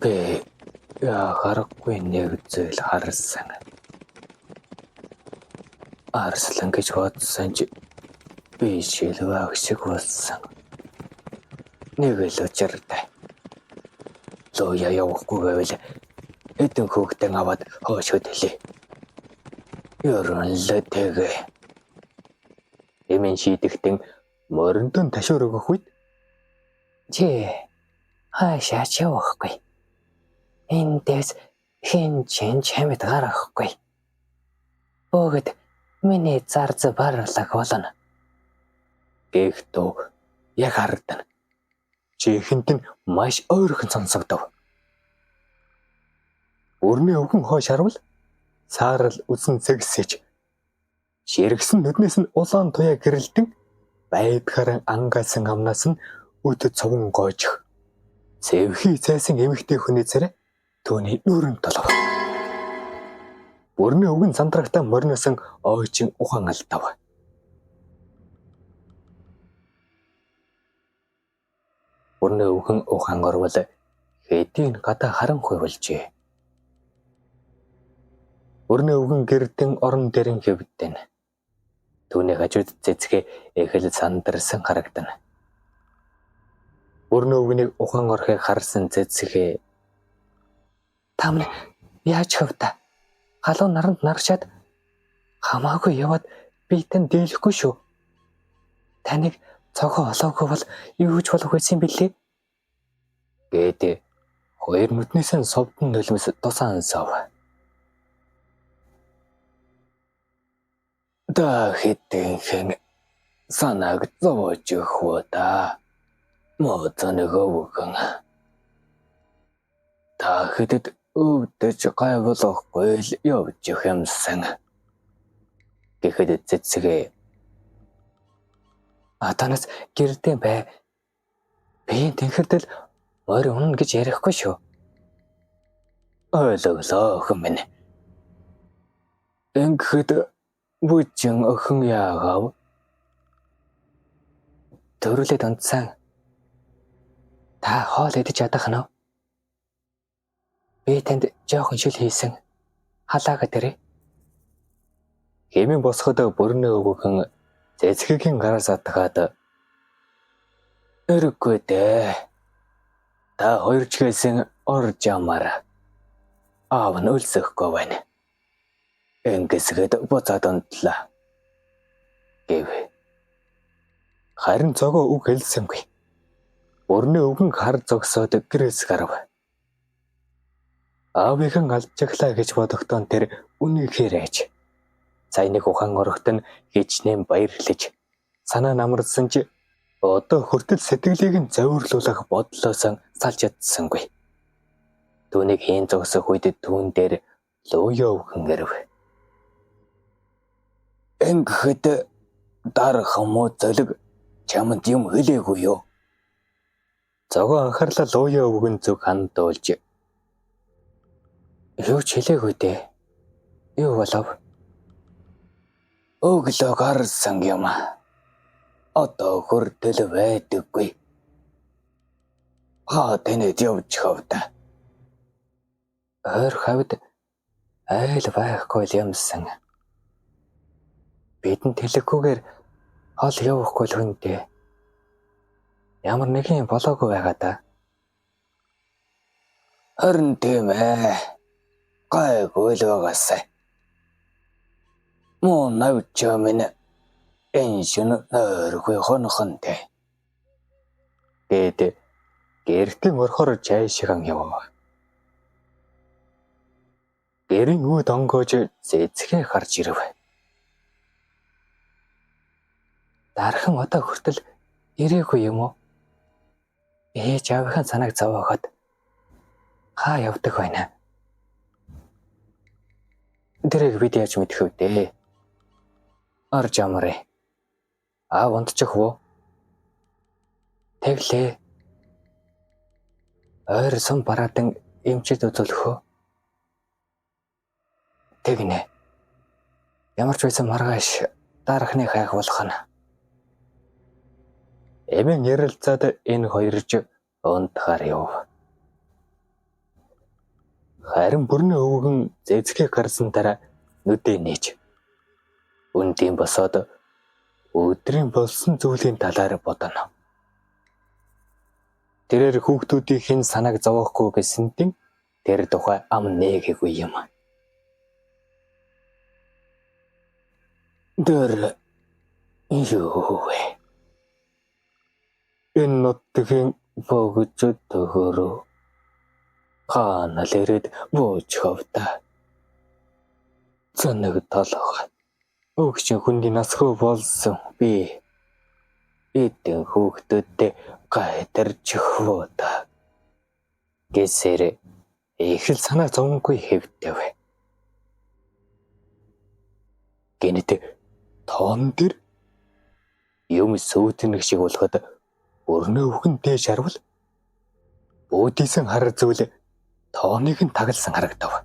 Би харахгүй нэг зүйл харсан. Арслан гэж бодсон ч би шилвэг шиг болсон. Нэг л учиртай. Луя явахгүй байвал хэдэн хөөхтөн аваад хойш хөдөлье. Ерөн л тэгээ. Эмэн шийдэгтэн мориндон ташуур өгөх үед чи хаашаа ч явахгүй. Эндээс хэн ч чамд гарахгүй. Бүгд миний зарц барлаг болно. Гэх дуу яг хардана. Чихэнд нь маш ойрхон сонсогдов. Өрний өвгөн хойш харвал саарал үзэн зэгсэж Ширгсэн нүднээс нь улаан туяа гэрэлтэн байдгаараа ангайсан амнаас нь өд цовон гоожих. Сэвхий цайсан эмэгтэй хүний царай түүний нүүрэнд толов. Бүрний өвгөн сандрагтай мориносон ойчин ухаан алдав. Бүрний өвгөн ухаан орвол хэдийн гадаа харанхуй болжээ. Бүрний өвгөн гэрдэн орон дэрэн хэвдэн. Түүний хажууд цэцгээ их л сандарсан харагдана. Бүрний өвгөнийг ухаан орохыг харсан цэцгээ "Та минь яаж хэв та? Халуун наранд наршаад хамаагүй яваад би тань дийлэхгүй шүү. Таныг цогоо олоогүй бол юу ч болох байсан бэлээ?" гээд хоёр нүднээс нь сувдан нулимс тусаан сав. Та хэдийнхэн санааг зовоож өгөх та. Мууцаны өвгөн. Та хэдэд өвдөж гайвуулахгүй л явж юмсан. Гэхэд цэцгээ "А танаас гэрдээ бай. Би тэнхэрдэл морь унана гэж ярихгүй шүү." Ойлголоо охин минь. Ингэхэд бүжин охин яагав? Төрүүлээд унтсан. Та хоол идэж ядах нь уу? Би танд жоохон шил хийсэн. Халаагаад ирээ. Хэмээн босоход бүрний өвгөн цэцгэгийн гараас атгаад "Өрөхгүй дээ. Та хоёр ч гэсэн орж ямаар. Аав нь өлсөхгүй байна. Ингэсгэд буцаад унтлаа" гэв. Харин цогоо үг хэлсэнгүй. Бүрний өвгөн хар зогсоод гэрээс гарав. Аавынхан алдчихлаа гэж бодохдоо тэр үнэхээр айж. Саяны ухаан орохт нь хичнээн баярлаж санаа намарсан ч одоо хүртэл сэтгэлийг нь зовирлуулах бодлоос салж чадсангүй. Түүнийг хийн зогсох үед түүн дээр луяа өвгөн ирэв. Ингэхэд дарах муу золиг чамд юм хэлээгүй юу? Цогоо анхаарлаа луяа өвгөн зүг хандуулж "Юу ч хэлээгүй дээ. Юу болов?" Өглөө гарсан юм. Одоо хүртэл байдаггүй. Хаа тэнэд явж хавда. Ойр хавьд айл байхгүй л юмсан. Бидэнд хэлэхгүйгээр хол явахгүй л хүндээ. Ямар нэгэн болоогүй байгаа да. Харин тийм ээ. Гайгүй л байгаасай. Муу навч минь энэ шөнө нойргүй хонохон дээ. Гээд гэртэн орохоор жайшиган явав. Гэрийн үүд онгоож цэцгээ харж ирэв. Дархан одоо хүртэл ирээгүй юм уу? Ээж аавынхаа санааг зовооход хаа явдаг байна? Тэрийг бид яаж мэдэх вэ дээ? Орж амраа. Аав унтчих уу? Тэглээ. Ойр сум бараадан эмчид үзүүлэх үү? Тэгнэ. Ямар ч байсан маргааш дарахны хайх болох нь. Эмэн ярилцаад энэ хоёрж унтахаар яв. Харин бүрний өвгөн зэцгээ гарсан дараа нүдээ нээж. Өндийн босоод өдрийн болсон зүйлийн талаар бодоно. Тэрээр хүүхдүүдийн санааг зовоохгүй гэсэнтэн тэр тухай ам нээгээгүй юм. Тэр юу вэ? Энэ нутгийн богж төгөрөө хаана л ирээд бууж хавта. Цэнэг толгой. Өгчин хүний насгүй болсон би эдэн хүүхдүүдтэй гайтарч хвөө та. Гэсээр их л санаа зовонгүй хэвтэв. Гэнэт Тоон дээр юм сүйтгэх шиг болоход өрнөө өвгөн дээш харвал үүдийсэн хар зүйл тооныг нь тагалсан харагдав.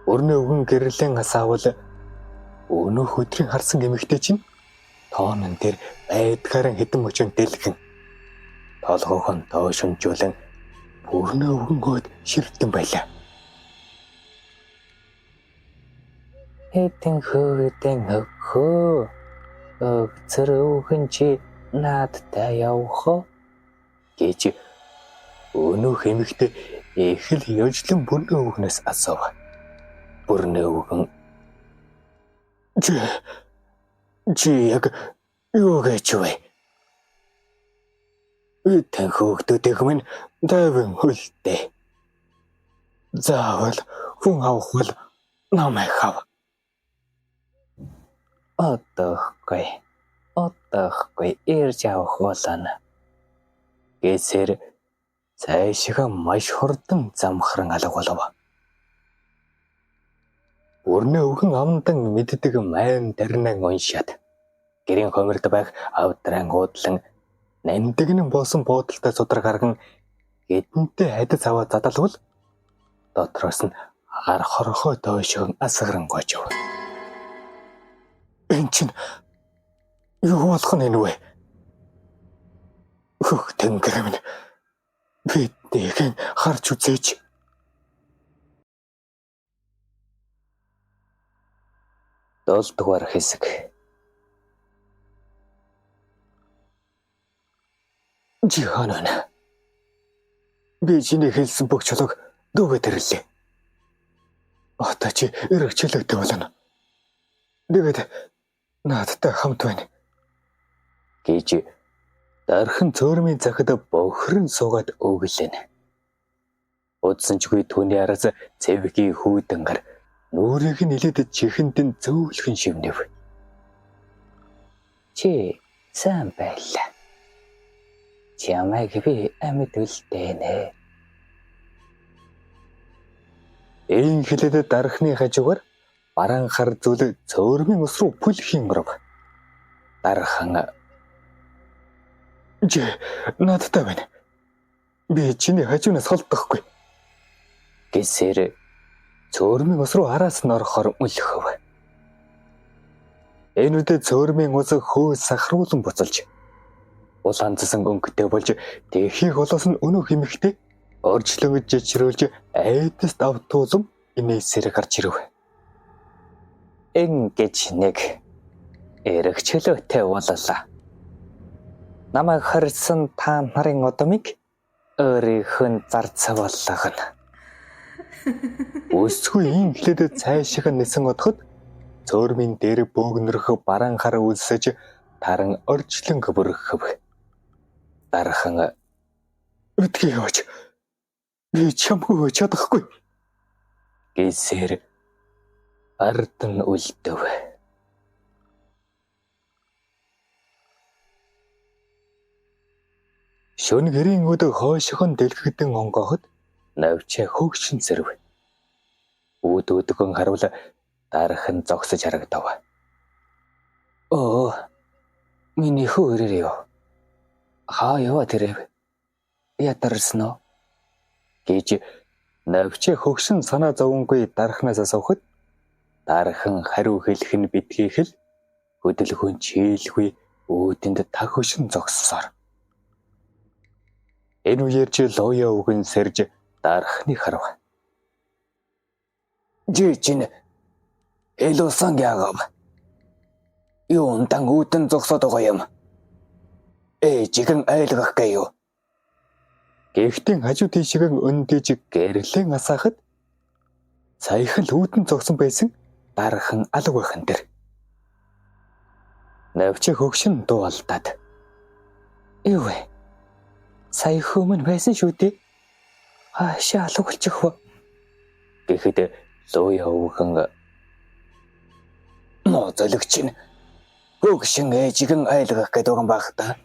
Өрнөө өвгөн гэрлэн асаавал өнөөх өдрийн харсан эмэгтэй чинь тоонон дээр байдгаараа хэдэн мөчөн дэлгэн толгойн тоошинжуулан өрнөө өвгөнгөөд ширтэн байлаа. Хэтэн хөөдэн хөө өгцөр өвгөн чи наадтай явах уу гэж өнөөх эмэгтэй их л ёжлон бүрнөө өвгнөөс асуув. Бүрнөө өвгөн чи яг юу гэж вэ? Тэн хөөгдөдөх минь тайван хөлтэй. Заавал хүн авах бол намайг хав. Одоохгүй ирж авах болно. Гэсээр цаашгаа маш хурдан замхран алга болов. Өрнөө өвгөн амдан мэддэг майн дарнан уншаад гэрийн хомирд байх авдран уудлан нандинан боосон буудалтай судар гарган эдэнтэй хадис аваа задалвал дотроос нь гар хорхой дойшгон асгаран гожив. Энэ чинь юу болох нь энэ вэ? Хөх тэнгэр минь биднийг харж үзээч. Долдугаар хэсэг. Жихан. Би чиний хэлсэн бүх чулууг дүүгээ тэрлээ. Одоо чи эрэг чөлөөтэй болно. Тэгээд наадтай хамт байна гэж дархан цөөрмийн захид бохирон суугаад өглөн. Удсанчгүй түүний араас цэвгийн хүүдэн гар нүрийг нь илээд чихэндэн зөөлхөн шивнэв. Чи сайн байлаа. Чамайг би амьд үлдээнэ. Ээн хэлээд дархны хажуугаар бараан хар зүйл цөөрмийн ус руу пүлхийн оров. Дархан чи надтай байна. Би чиний хажуунаас холдохгүй гэсээр цөөрмийн ус руу араас нь орохоор мөлхөв. Энэ үедээ цөөрмийн ус хөө сахруулан буцалж улаан цасан өнгөтэй болж тэхийг олоос нь өнөөх эмэгтэй орчлон жичрүүлж айдаст автуулам инээсээр гарч ирэв. Ингэж нэг эрэг чөлөөтэй боллоо. Намайг хорьсон та нарын удмыг өөрийнх нь зарц болгоно. Өсгүй ин хэлээд цааших нисэн одоход цөөрмийн дээр бөөгнөрөх бараан хар үлсэж таран орчлон бүрхв. Дархан битгий яваач. Би чамгүй чадахгүй гэсээр ардан үлдэв. Шөнө гэрийн өд хойшхон дэлгэгдэн онгооход навчаа хөөгшин зэрв. Үүд өдгөн харуул дархан зогсож харагдав. Өө миний хүү ирээр юу? Хаа яваа тэрэв? Ядарсан уу? Гэж навчаа хөгшин санаа зовонгүй дархнаас асуухад дархан хариу хэлэх нь битгий хэл хөдөлгөөн чийлгүй үүдэнд таг хөшин зогссоор. Энэ үеэр чи луяа үгэн сэрж дархныг харав. Жи чинь элосан яагав. Юундан үүдэн зогсоод байгаа юм. Ээжигэн айлгах гээё. Гэхдээ хажуу тийшгэн өндөж гэрлэн асаахад саяхан л үүдэн зогсон байсан дархан алга байхан тэр. Навчи хөгшин дуу алдаад. Юу вэ? Сая хүмүүн байсан шүү дээ. Хаашаа алга болчих вэ? Гэхэд луяа өвгөн моо зөлөгч нь хөгшин ээжигэн айлгах гэдэг юм байх та.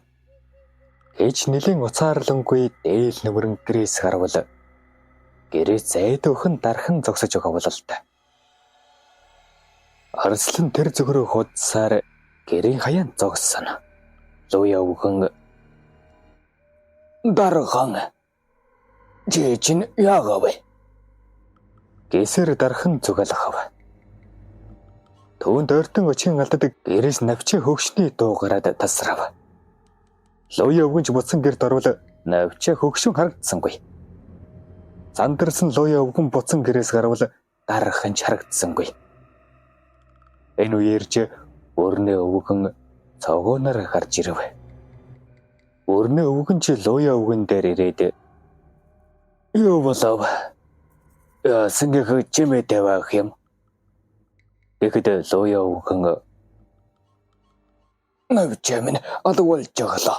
Гэж нэлийн уцаарлангүй дээл нүмерэн гэрээс гарвал гэрээ зайд өхөн дархан зогсож байгаа бололтой. Арслан тэр зүг рүү худсаар гэрийн хаяанд зогссон. Луяа өвгөн "Дархан, чи чинь яагаа вэ?" гэсээр дархан зүгэлхав. Түүнд ойртон очихын алдад гэрээс навчийн хөгшний дуу гараад тасрав. Луяа өвгөн ч буцан гэрт орвол навчаа хөгшин харагдсангүй. Зандарсан Луяа өвгөн буцан гэрээс гарвал дархан ч харагдсангүй. Энэ үеэр ч өрнөө өвгөн цогооноор гарч ирэв. Өрнөө өвгөн ч Луяа өвгөн дээр ирээд "Юу болов? Яасан гэх чимээтэй байх юм?" Тэгэхэд Луяа өвгөн "Навчаа минь алга болж өглөө.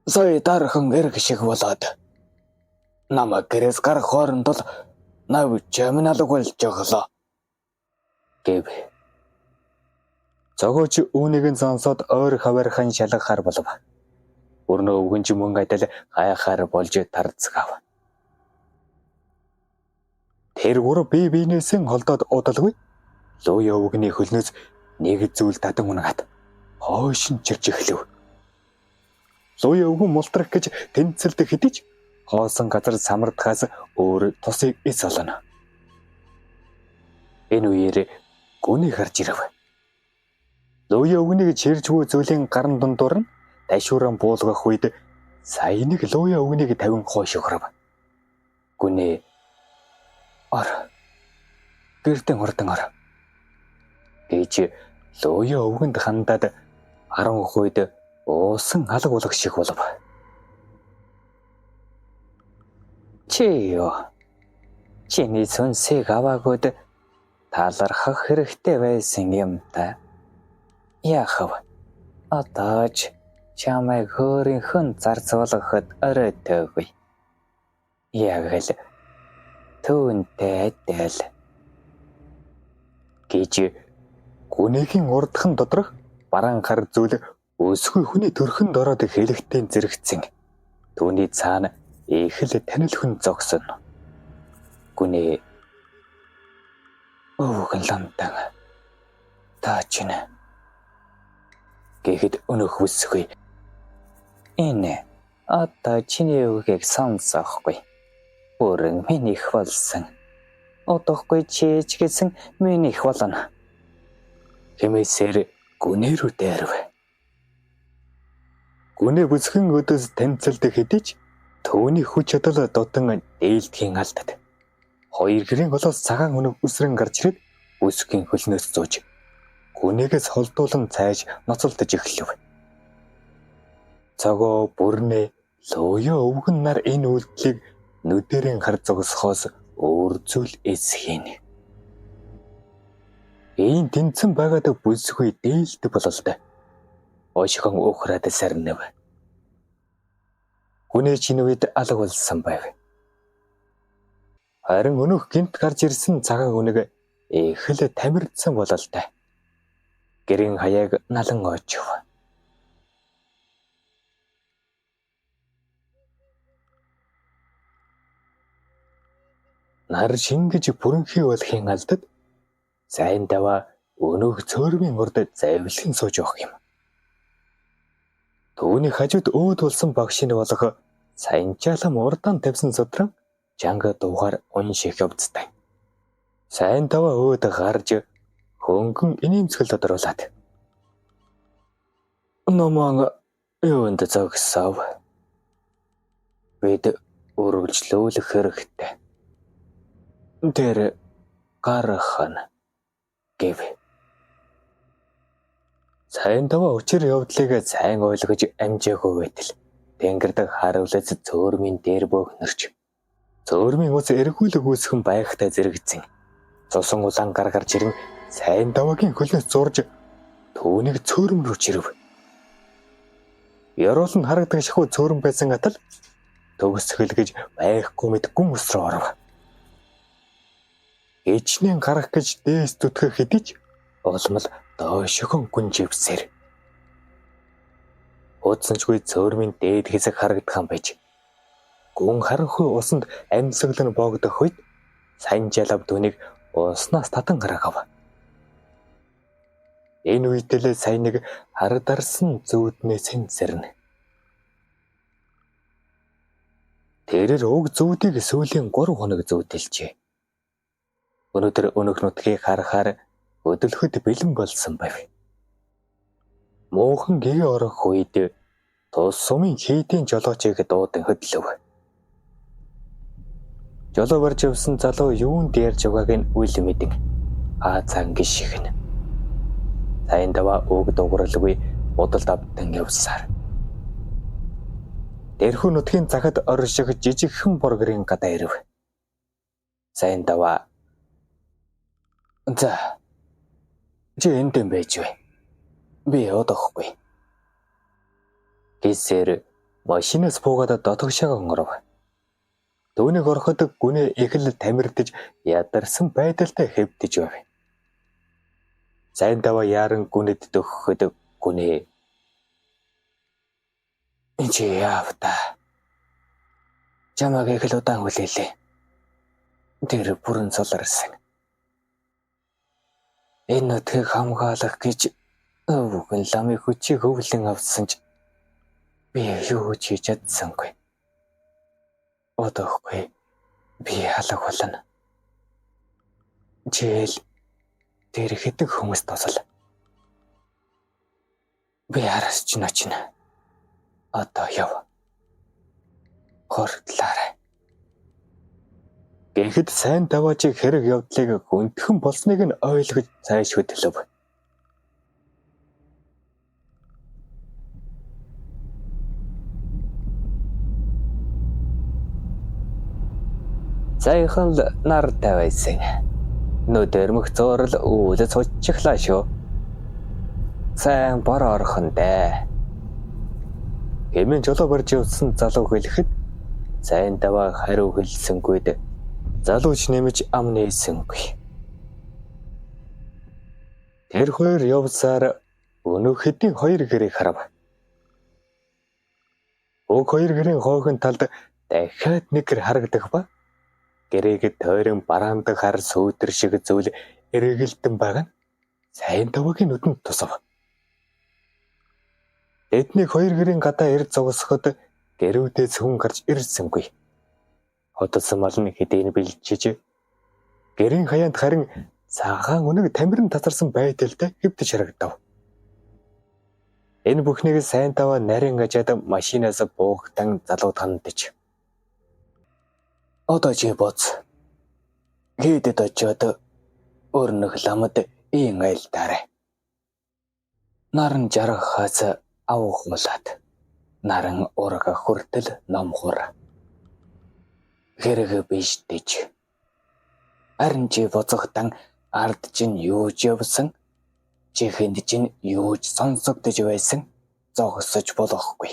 Сая дархан эрг шиг болоод намайг гэрээс гарах хооронд л навчаа минь алга болж өглөө" гэв. Цогооч үүнийг нь сонсоод ойр хаваархан шалгахаар болов. Өрнөө өвгөн ч мөн адил гайхаар болж тарцгаав. Тэр гурав бие биенээсээ холдоод удалгүй Луяа өвгөний хөлнөөс нэг зүйл тадан унагаад хойш нь чирч эхлэв. Луяа өвгөн мултрах гэж тэнцэлдэх хэдий ч хоосон газар самардахаас өөр тусыг эс олно. Энэ үеэр гүний гарч ирэв. Луяа өвгөнийг чирчгүй зүйлийн гаран дундуур нь дашууран буулгах үед сая нэг Луяа өвгөнийг тавин хойш өгрөв. Гүнээ "Ор. Гэртэн хурдан ор" гэж Луяа өвгөнд хандаад 10 үед уусан алга болох шиг болов. Чи юу? Чиний сүнсийг аваагүйд талархах хэрэгтэй байсан юм та. Яах вэ? Одоо ч чамайг хөөрийнх нь зарцуулгахад оройтойгүй. Яг л түүнтэй адил гэж гүнийхэн урдхан доторх бараан хар зүйл өсгүй хүний төрхөнд ороод хэлэхтэй зэрэгцэн. Түүний цаана их л танил хүн зогсон. Гүнээ "Өвгөн ламтан та чинь" гэхэд өнөх бүсгүй "Энэ одоо чиний үгийг сонсохгүй. Бүрэн минийх болсон. Удахгүй чи ч гэсэн минийх болно" хэмээсээр гүнээ рүү дайрв. Гүнээ бүсгэн өдөөс танилцалдаг хэдий ч түүний хүч чадал дутан дээлдхийн алдад. Хоёр гэрийн голоос цагаан өнөг үсрэн гарч ирээд бүсгийн хөлнөөс зууж гүнээгээс холдуулан цайж ноцолдож эхлэв. Цогоо бүрнээ Луяа өвгөн нар энэ үйлдэлийг нүдэрэн хар зогсохоос өөр зүйл эсхийн. Ийм тэнцэн байгаад бүсгүй дээлдэг бололтой. Ошигон уухраад сарнив. Гүнээ чинь үед алга болсон байв. Харин өнөөх гинт гарч ирсэн цагаан үнэг их л тамирдсан бололтой. Гэрийн хаяаг налан очив. Нар шингэж бүрэнхий болохын алдад сайн даваа өнөөх цөөрмийн урд завилан сууж явах юм. Түүний хажууд өөд болсон багш нь болох Санжаалам урдаан тавьсан судран чанга дуугаар унших явцтай. Сайн даваа өөд гарч хөнгөн инээмсэглэл тодруулаад "Номон юунд зогсов? Бид үргэлжлүүлэх хэрэгтэй. Тэр гарах нь" гэв. Сайн даваа учир явдлыг сайн ойлгож амжаагүй байтал тэнгэр дэх харуулц цөөрмийн дээр бөөхнөрч цөөрмийн ус эргүүлэг үүсгэн байхтай зэрэгцэн цусан улаан гар гарч ирэн сайн даваагийн хөлнөөс зурж түүнийг цөөрөм рүү чирв. Ёроол нь харагдах шахуу цөөрөн байсан атал төгсгөл гэж байхгүй мэт гүн ус руу оров. Эчнэн гарах гэж дээс зүтгэх хэдий ч улам л доошхон гүн живсээр. Удсанчгүй цөөрмийн дээд хэсэг харагдах юм байж. Гүн харанхуй усанд амьсгалан боогдох үед Санжаалав түүнийг уснаас татан гаргав. Энэ үедээ л сайн нэг хардарсан зүүднээс нь сэрнэ. Тэрээр уг зүүдийг сүүлийн 3 хоног зүүдэлжээ. Өнөөдөр өнөөх нутгийг харахаар өдөлхөд бэлэн болсон байв. Муухан гэгээ орох үед тус сумын хийдийн жолоочийг дуудан хөдлөв. Жолоо барьж явсан залуу юунд ярьж байгааг нь үл мэдэн аа цан гიშгэнэ. Сайн даваа уг дугуйралгүй будалд авдан явсаар. Тэрхүү нутгийн захад орших жижигхэн боргорын гадаа ирэв. Сайн даваа. За. Чи энд юм байж вэ? Би явахгүй. Гэсээр машинаас буугаад дотогшоо онгоров. Түүнийг ороход гүнээ их л тамирдаж ядарсан байдалтай хэвдэж байв. Сайн даваа яаран гүнэд дөхөхөд гүнээ чи яав та. Чамайг их л удаан хүлээлээ. Тэр бүрэн суларсан. Энэ нутгийг хамгаалах гэж өвгөн ламын хүчийг өвлөн авсан ч би юу ч хийж чадсангүй. Одоохгүй би алаг болно. Жиэл тэр хэдэг хүмүүс тусал. Би араас ч очино. Одоо яв. Хортлаарай. Гэхэд сайн даваачиг хэрэг явдлыг хүндхэн болсныг нь ойлгож цааш хөдлөв. Саяхан л нартай байсан. Нүдэрмэх зөөрл үүлэц хучихлаа шүү. Сайн бор орхон дээ. Хэмээн жолоо барьж явсан залуу хэлэхэд сайн даваа хариу хэлсэнгүйд залууч нэмж ам нээсэнгүй. Тэр хоёр явсаар өнөөх хэдийн хоёр гэрийг харав. Уг хоёр гэрийн хойхон талд дахиад нэг гэр харагдах ба гэрээг тойрон бараандах хар сүүдэр шиг зүйл эргэлдэн байгаа нь сайн даваагийн нүдэнд тусав. Тэднийг хоёр гэрийн гадаа ирж зогсоход гэрүүдээс хүн гарч ирсэнгүй. Хотолсон мал нь хэдийн бэлчиж гэрийн хаяанд харин цагаан үнэг тамирын татарсан байдалтай хэвдэж харагдав. Энэ бүхнийг сайн таваа нарийн гажаад машинаас буугдан залууд хандаж. Одоо чи боц. Хийдэд очиод өрнөх ламад ийн айлдаарай. Наран жаргахаас авахуулаад наран ураг хүртэл номхур. Хэрэг биш дэж. Харин чи боцохтан ард чинь юу ч явсан, чихэнд чинь юу ч сонсогдож байсан зогсож болохгүй.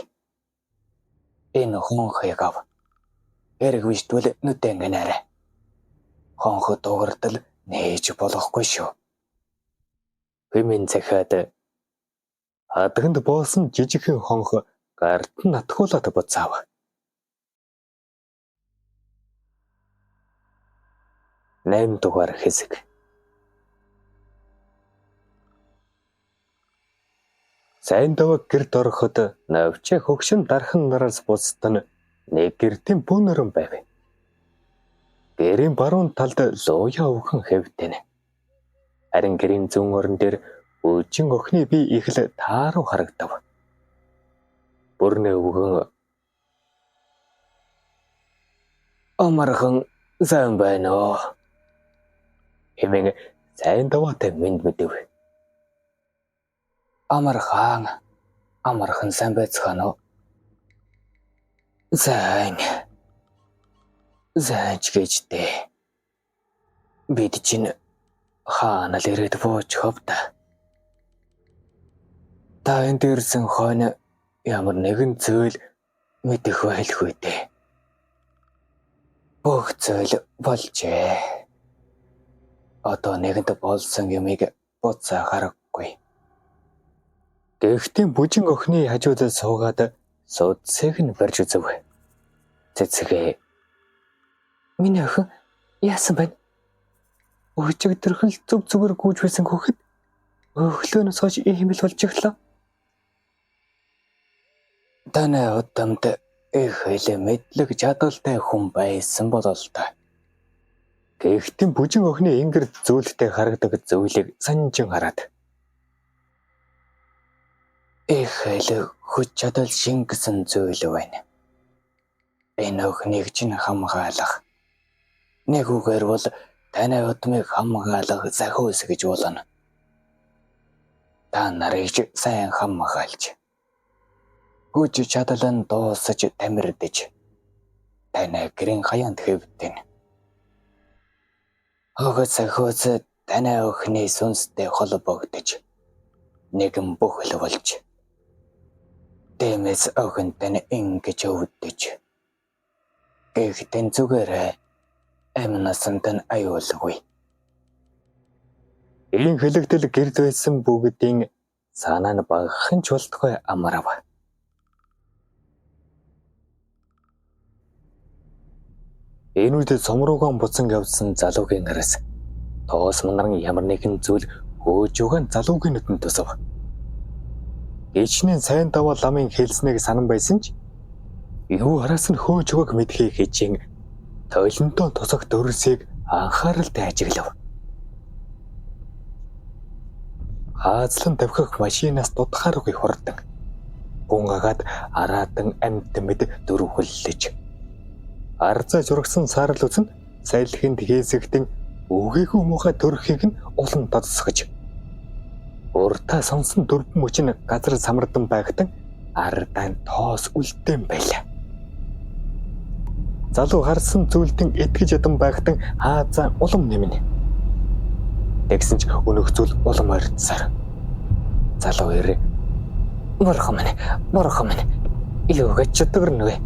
Энэ хонхыг ав. Хэрэг биштвэл нүдэн гэнээрэй. Хонх дугардал нээж болохгүй шүү. Хэмээн захиад хадганд боосон жижигхэн хонх гарт нь атгуулаад буцаав. Найм дугаар хэсэг. Сайн даваа гэрт ороход навчаа хөгшин дархан нараас бусад нь нэг гэртийн бөөнөрөн байв. Гэрийн баруун талд лууя өвхөн хэвтэнэ. Харин гэрийн зүүн орон дээр өөжин охины бие их л тааруу харагдав. Бүрнээ өвгөн амархан сайн байна уу? Хэмээн сайн даваатай мэнд мэдэв. Амархан амархан сайн байцгаана уу? Сайн. Сайн ч гэж дээ. Бид чинь хаана л ирээд бууж хавда. Та энд ирсэн хойно ямар нэгэн зүйл мэдэх байлгүй дээ. Бүх зүйл болжээ. Одоо нэгэнд болсон юмыг буцаа харахгүй. Гэхдээ бүжин охины хажууд суугаад судсыг нь барьж үзэв. Цэцгээ. Миний охин яасан бэ? Өчигдөрхөн л зүг зүгээр гүйж байсан хүүхэд. Өглөөнөөс хойш ийм л болж өглөө. Таны удамд их хэл мэдлэг чадалтай хүн байсан болол та. Гэхдээ бүжин охины ингэр зүйлтэй харагдаг зүйлийг санжин хараад их хэл хүч чадал шингэсэн зүйл байна. Энэ охиныг чинь хамгаалах. Нэг үгээр бол таны удмыг хамгаалах захиус гэж болно. Та нарыг ч сайн хамгаалж, хүч чадал нь дуусаж тамирдаж, таны гэрийн хаяанд хэвтэнэ. Хогоо захиус таны охины сүнстэй холбогдож, нэгэн бүхэл болж, тиймээс охин тань ингэж өвдөж. Гэхдээ зүгээр амь насанд нь аюулгүй. Энэ хэлэгдэл гэрд байсан бүгдийн санаа нь багахан ч болтугай амрав. Энэ үед сум руугаан буцан явсан залуугийн араас тоос манаран ямар нэгэн зүйл хөөж өгөн залуугийн нүдэнд тусав. Ичнэн сайн даваа ламын хэлснийг санан байсан ч юу араас нь хөөж өгөөг мэдхийг хичээн толинтоо тусах дөрсийг анхааралтай ажиглав. Хаазлан тавхих машинаас дутхааргүй хурдан. Гүн агаад араатан амьд мэд дөрвөллөж. Арзай зургсан саарл үзэн салхинд хийсэгтэн өгээгүй муухай төрхийг нь улам тодсгож. Уртаа сонсон дөрвөн мөч нь газар самардан байгтан ардаан тоос үлдээн байлаа. Залуу харсан зүйлдэн итгэж ядан байгтан хаазаа улам нэмнэ. Тэгсэн ч өнөөх зүйл улам ойртсоор. Залуу ирээ. Бурхан минь, бурхан минь. Юу гэж чадварна вэ?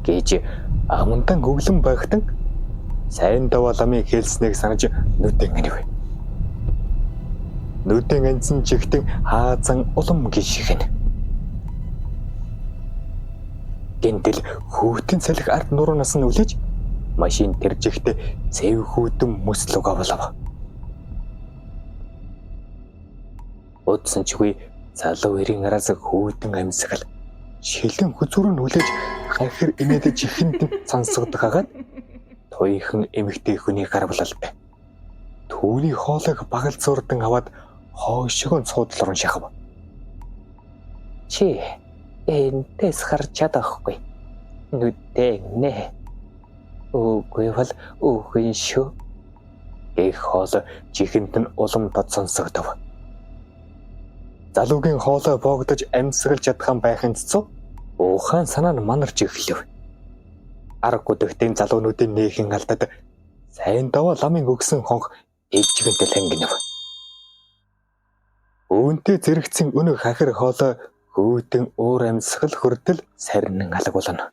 Гэж амандан өглөн байгтан сайн даваа ламын хэлснийг санаж нүдэн анив. Нүдэн ансан чигтэн хаазан улам гიშгэнэ. Гэнтэл хүүтэн салхи ард нуруунаас нь үлээж машин тэр жигтээ сэв хүүтэн мөслөг авлав. Удсан чгүй залуу эрийн араас хүүтэн амьсгал шилэн хөзөр нь хүлээж хахир инээдэж ихэнд сонсогдох хагаад туйхан эмэгтэй хүний гарвлалт. Түүний хоолойг багалзуурдан аваад хойшгон суудлын руу шахав. Чи энтэс харж чадахгүй. Нүдээ нэ. Үгүй бол үхэн шүү. Гэх хоол чихэнд нь улам тод сонсогдов. Залуугийн хоолой боогдож амьсгалж чадхан байхын цэцүү ухаан санаа нь манарч эхлэв. Арга гүдэгтийн залуунуудын нээхэн алдад сайн даваа ламын өгсөн хонх ээжгэнтэй лангинав. Үүнтэй зэрэгцэн өнөг хахир хоолой хөөтөн уур амьсгал хүртэл сарнин алга болно.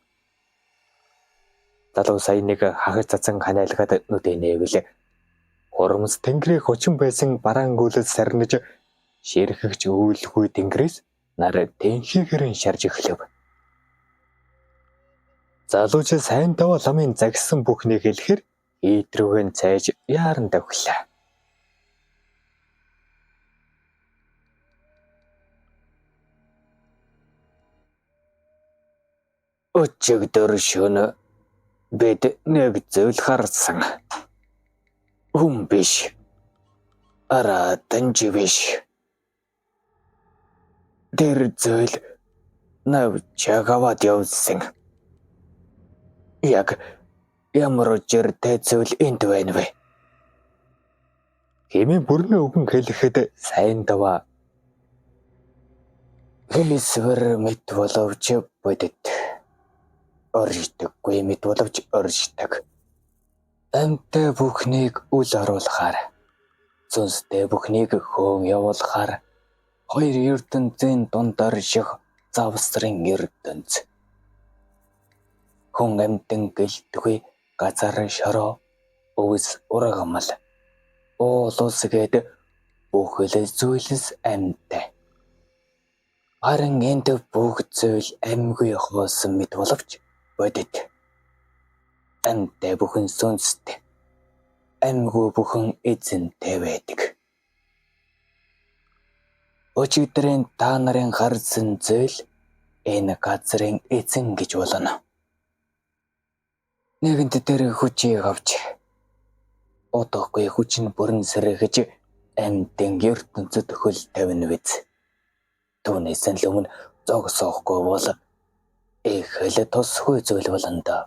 Залуу сая нэг хахаж цацан ханиалгаад нүдэ нээвэл хурмс тэнгэрийг хучин байсан бараан гүйлэл сарниж ширхэгч үүлгүй тэнгэрээс нар тэнхийгэрэн шарж эхлэв. Залууч сайн даваа ламын загсан бүхнийг хэлэхээр ийдрүүгэн цайж яаран давхлаа. Өчигдөр шөнө бид нэг зүйл харсан. Хүн биш. Араатан ч биш. Тэр зүйл навчааг аваад явсан. Яг ямар учиртай зүйл энд байна вэ? Хэмээн бүрнээ үгэн хэлэхэд сайн даваа Хэлсвэр мэт боловч бодит. Орждоггүй мэт боловч орждог. Амьтай бүхнийг үл оруулахаар, сүнстэй бүхнийг хөөн явуулахаар хоёр ертөнцийн дунд орших завсрын ертөнц. Хүн амьтан гэлтгүй газар шороо, өвс ургамал, уул ус гээд бүхэл зүйлс амьтай. Харин энд бүх зүйл амьгүй хоосон мэт боловч бодит. Амьтай бүхэн сүнстэй, амьгүй бүхэн эзэнтэй байдаг. Өчигдрийн та нарын харсан зүйл энэ газрын эзэн гэж болно. Нэгэнт тэр хүчийг авч удахгүй хүч нь бүрэн сэргэж амьтан ертөнцөд хөл тавина биз. Түүнээс л өмнө зогсоохгүй бол их л тусгүй зүйл болно доо.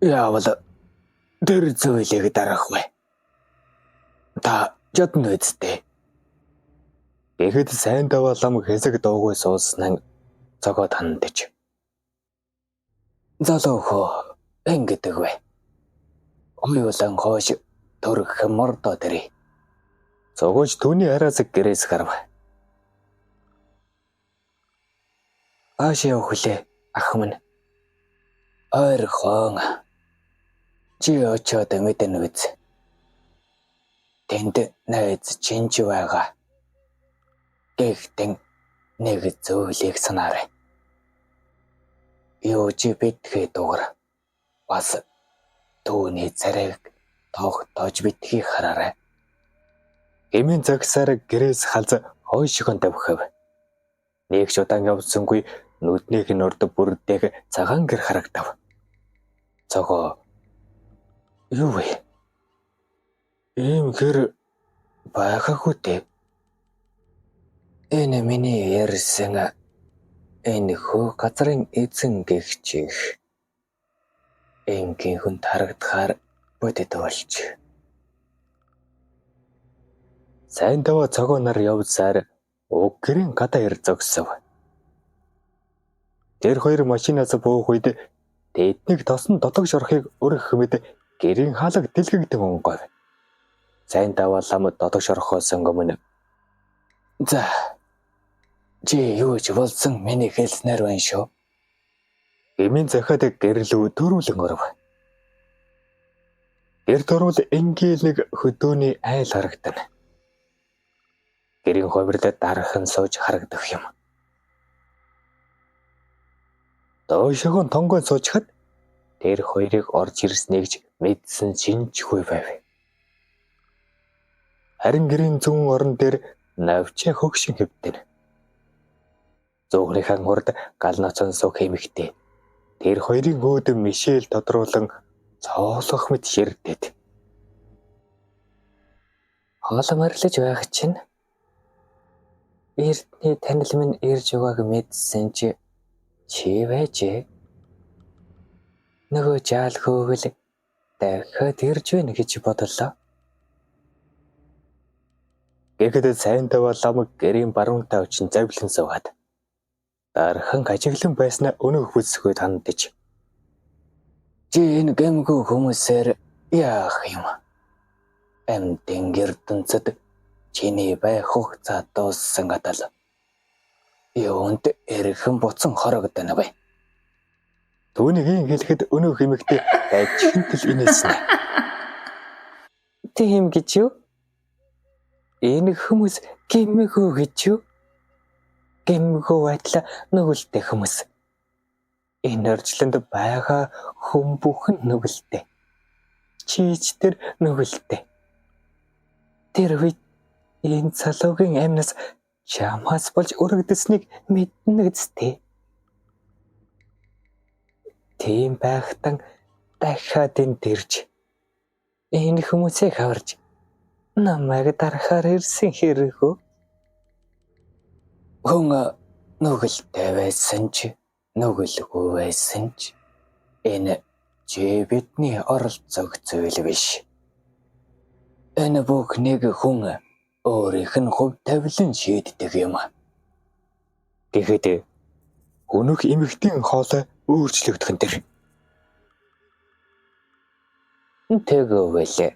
Яавал тэр зүйлийг дарах вэ? Та чадна биз дээ. Гэхэд сайн даваа лам хэсэг дуугүй сууснан цогоо тандж. Залуу хөө ингэдэг вэ. Оюулан хойш төрөх мордоо дэрий. Цогооч түүний араас гэрээс гарав. Ааш явах лээ ах минь. Ойрхон. Чи очиод мэднэ биз. Тэнд найз чинч байгаа. Гэхдээ нэг зүйлийг санаарай. Юу чи битгий дугар. Бас түүний царайг тогтоож битгий хараарай. Хэмээн загсаар гэрээс халз хойшгон тавхив. Нэг ч удаан явсангүй нүднийх нь урд бүрдэх цагаан гэр харагдав. Цогоо юу вэ? Ийм гэр байгаагүй дээ. Энэ миний ярьсан энэ хөө газрын эзэн гэгч их. Энгийн хүнд харагдахаар бодит болж. Сайн даваа цогоо нар явсаар уг гэрийн гадаа ир зогсов. Тэр хоёр машинаас буух үед тэднийг тосон дотогш орохыг өргөх мэд гэрийн хаалга дэлгэгдэн онгойв. Сайн даваа лам дотогш орохоос өмнө За чи юу ч болсон миний хэлснээр байна шүү. Хэмээн захиад гэрлүү төрүүлэн оров. Гэр төрүүл энгийн нэг хөдөөний айл харагдана. Гэрийн хувирлад дархан сууж харагдах юм. Доошогон тонгой суучхад тэр хоёрыг орж ирснийг ч мэдсэн шинжгүй байв. Харин гэрийн зүүн орон дээр навчаа хөгшин хэвтэнэ. Зөөхнийхэн хурд гал ноцон суух эмэгтэй. Тэр хоёрын өөд Мишель тодруулан цоолох мэт ширдэд. Хоол морилж байх чинь Эрдний танил минь ирж байгааг мэдсэн чи чи байжээ. Нөгөө жаал хөөгөл дахиад ирж байна гэж бодлоо. Гэхэд сайн таваа лам гэрийн баруунтай очин завлан суугаад дархан ажиглан байснаа өнөөх бүсгүй тандж. Чи энэ гэмгүй хүмүүсээр яах юм? Амьтан ертөнцөд чиний байх хугацаа дууссан гадал. Юунд эрхэн буцан хорогдоно вэ? Түүнийг ийм хэлэхэд өнөөх эмэгтэй дажхинтэл инээсэн. Тийм гэж юу? Энэ хүмүүс гэмээгүү гэж юу? Гэмээгүү байдлаа нүгэлтэй хүмүүс. Энэ орчлонд байгаа хүн бүхэн нүгэлтэй. Чи ч тэр нүгэлтэй. Тэр үед энэ залуугийн амнаас чамаас болж өргөдсөнийг мэднэ гэжтэй. Тийм байхтан дахиад энд ирж энэ хүмүүсийг аварч намайг дарахаар ирсэн хэрэг үү? Хүн нүгэлтэй байсан ч нүгэлгүй байсан ч энэ чи бидний оролцох зүйл биш. Энэ бүхнийг хүн өөрийнх нь хувь тавилан шийддэг юм. Гэхэд өнөөх эмэгтэйн хоолой өөрчлөгдөх нь тэр. Тэгвэл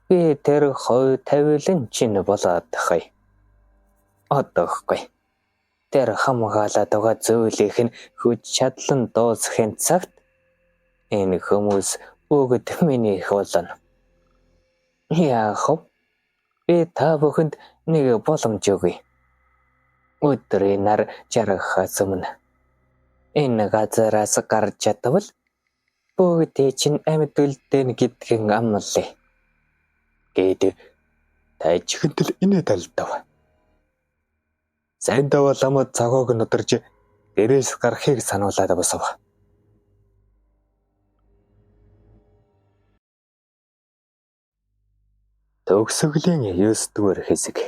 би тэр хувь тавилан чинь болоод тахъя. Одоохгүй. Тэр хамгаалаад байгаа зүйлийнх нь хүч чадал нь дуусахын цагт энэ хүмүүс бүгд минийх болно. Яах вэ? Би та бүхэнд нэг боломж өгье. Өдрийн нар жаргахаас өмнө энэ газараас гарч чадвал бүгдий чинь амьд үлдээнэ гэдгийг амлая. Гээд Тайжхэнтэл инээд алдав. Сайн даваа лам цогоог нударж гэрээс гарахыг сануулад босов. Төгсгөлийн 9-р хэсэг.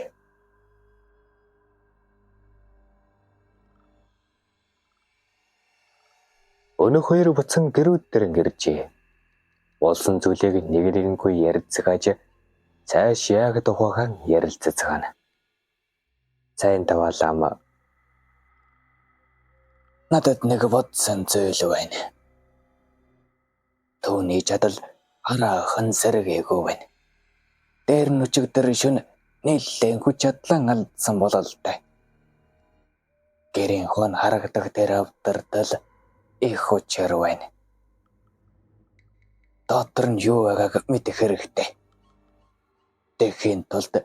Өнөөх хоёр буцан гэрүүд дээр гэржээ. Болсон зүйлийг нэг нэгэнгүй ярилцгааж цааш яг тухайхан ярилцацгаана. Сайн таваалам. Надад нэг бодсон зүйл байна. Түүний чадал хараахан сэргээгүй байна. Дээр нь өчигдөр шөнө нэлээн хүч чадлан алдсан бололтой. Гэрийн хон харагдах дээр авдардал их хүчээр байна. Дотор нь юу байгааг мэдэх хэрэгтэй. Тэхийн тулд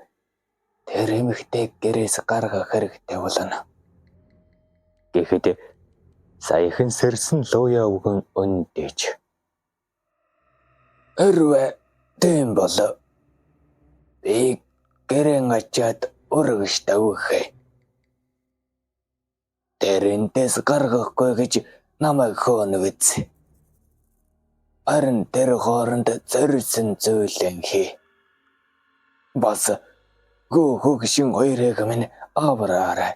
тэр эмэгтэйг гэрээс гаргах хэрэгтэй болно. Гэхэд саяхан сэрсэн лууя үгэн өндөөж. Хэрвээ тийм бол би гэрэн ачаад өргөж тавих. Тэр эндээс гаргахгүй гэж намайг хөөнө биз. Харин тэр хооронд зориулсан зүйлэн хий. Бас гүү хөгшин хоёрыг минь авраарай.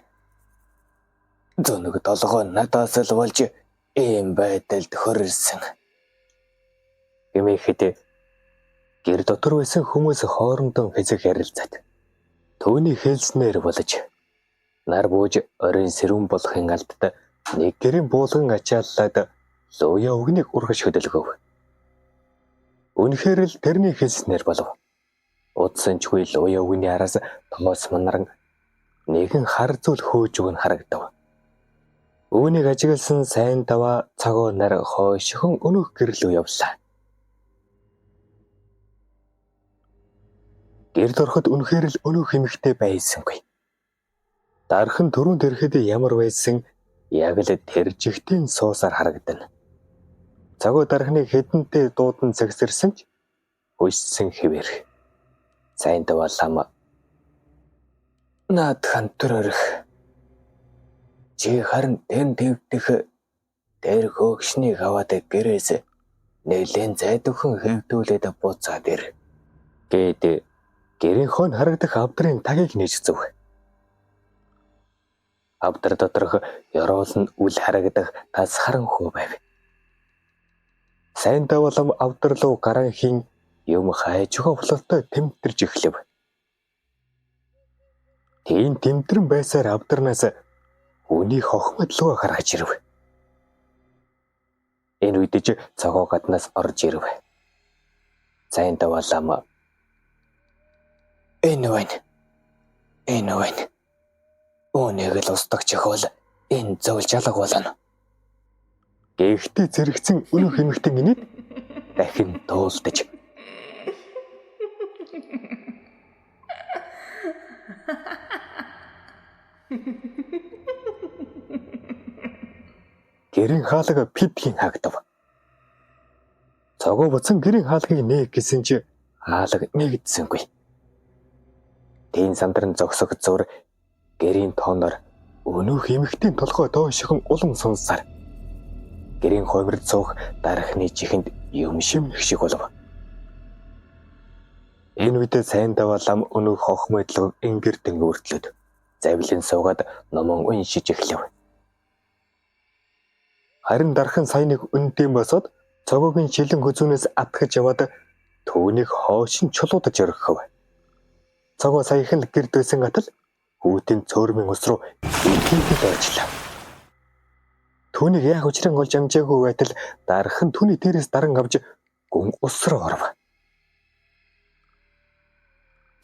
Зөнөг толгой надаас л болж ийм байдалд хөрөлсөн. Хэмээхэд гэр дотор байсан хүмүүс хоорондоо хэзэг ярилцаад түүний хэлснээр болж нар бууж оройн сэрүүн болохын алдад нэг гэрийн буулган ачааллаад лууя өгнийг ургаж хөдөлгөв. Үнэхээр л тэрний хэлснээр болов. Удсан ч үгүй лууя өгний араас тоос манаран нэгэн хар зүйл хөөж өгөн харагдав. Үүнийг ажигласан сайн даваа цагоо нар хойшхон өнөөх гэрлөө явлаа. Гэрд ороход үнэхээр л өнөөх эмэгтэй байсангүй. Дархан түрүүнд ирэхэд ямар байсан яг л тэр жигтийн суусаар харагдана. Цагуу дархныг хэдэнтэй дуудан цагсэрсэн ч хөшсөн хэвээр. Сайн даваалам. Наадхан төрөрөх. Чи харин тэн твдэх тэр хөөгшнийг аваад гэрээс нэлээн зайдвхан хэвдүүлээд буцаад ир. Гээд гэрийн хойно харагдах авдрын тагийг нээж зүв. Авдар доторх ёроол нь үл харагдах тас харанхуй байв. Сайн даваалам авдар руу гаран хийн юм хайж ховлолтой тэмтэрч эхлэв. Тийм тэмтрэн байсаар авдарнаас хүний хохимодлого гаргаж ирэв. Энэ үед ч цогоо гаднаас орж ирэв. Сайн даваалам. Энэ байна. Энэ байна. Үүнийг л устгах бол энэ зүйл жалга болно. Гэхдээ зэрэгцэн өнөөх эмэгтэн инээд дахин туулдаж. Гэрийн хаалга питхийн хаагдав. Цогоо буцан гэрийн хаалгыг нээх гэсэн чи хаалга нээгдсэнгүй. Тийм сандран зогсох зур гэрийн тооноор өнөөх эмэгтэйн толгой доошхон улам сунсаар гэрийн хойморд суух дархны чихэнд юм шимнэх шиг болов. Энэ үедээ сайн даваа лам өнөөх хохмойдлого ингэрдэн өөртлөд завлин суугаад номон уншиж эхлэв. Харин дархан сайн нэг үндэм босоод цогоогийн шилэн хүзүүнээс атгаж яваад түүнийг хоошин чулуудаж орхив. Цогоо саяхан л гэрд байсан гатал хүүтийн цөөрмийн ус руу ихэвчлэн оржлаа. Түүнийг яах учрын олж амжаагүй байтал дархан түүний дээрээс даран авч гүн ус руу оров.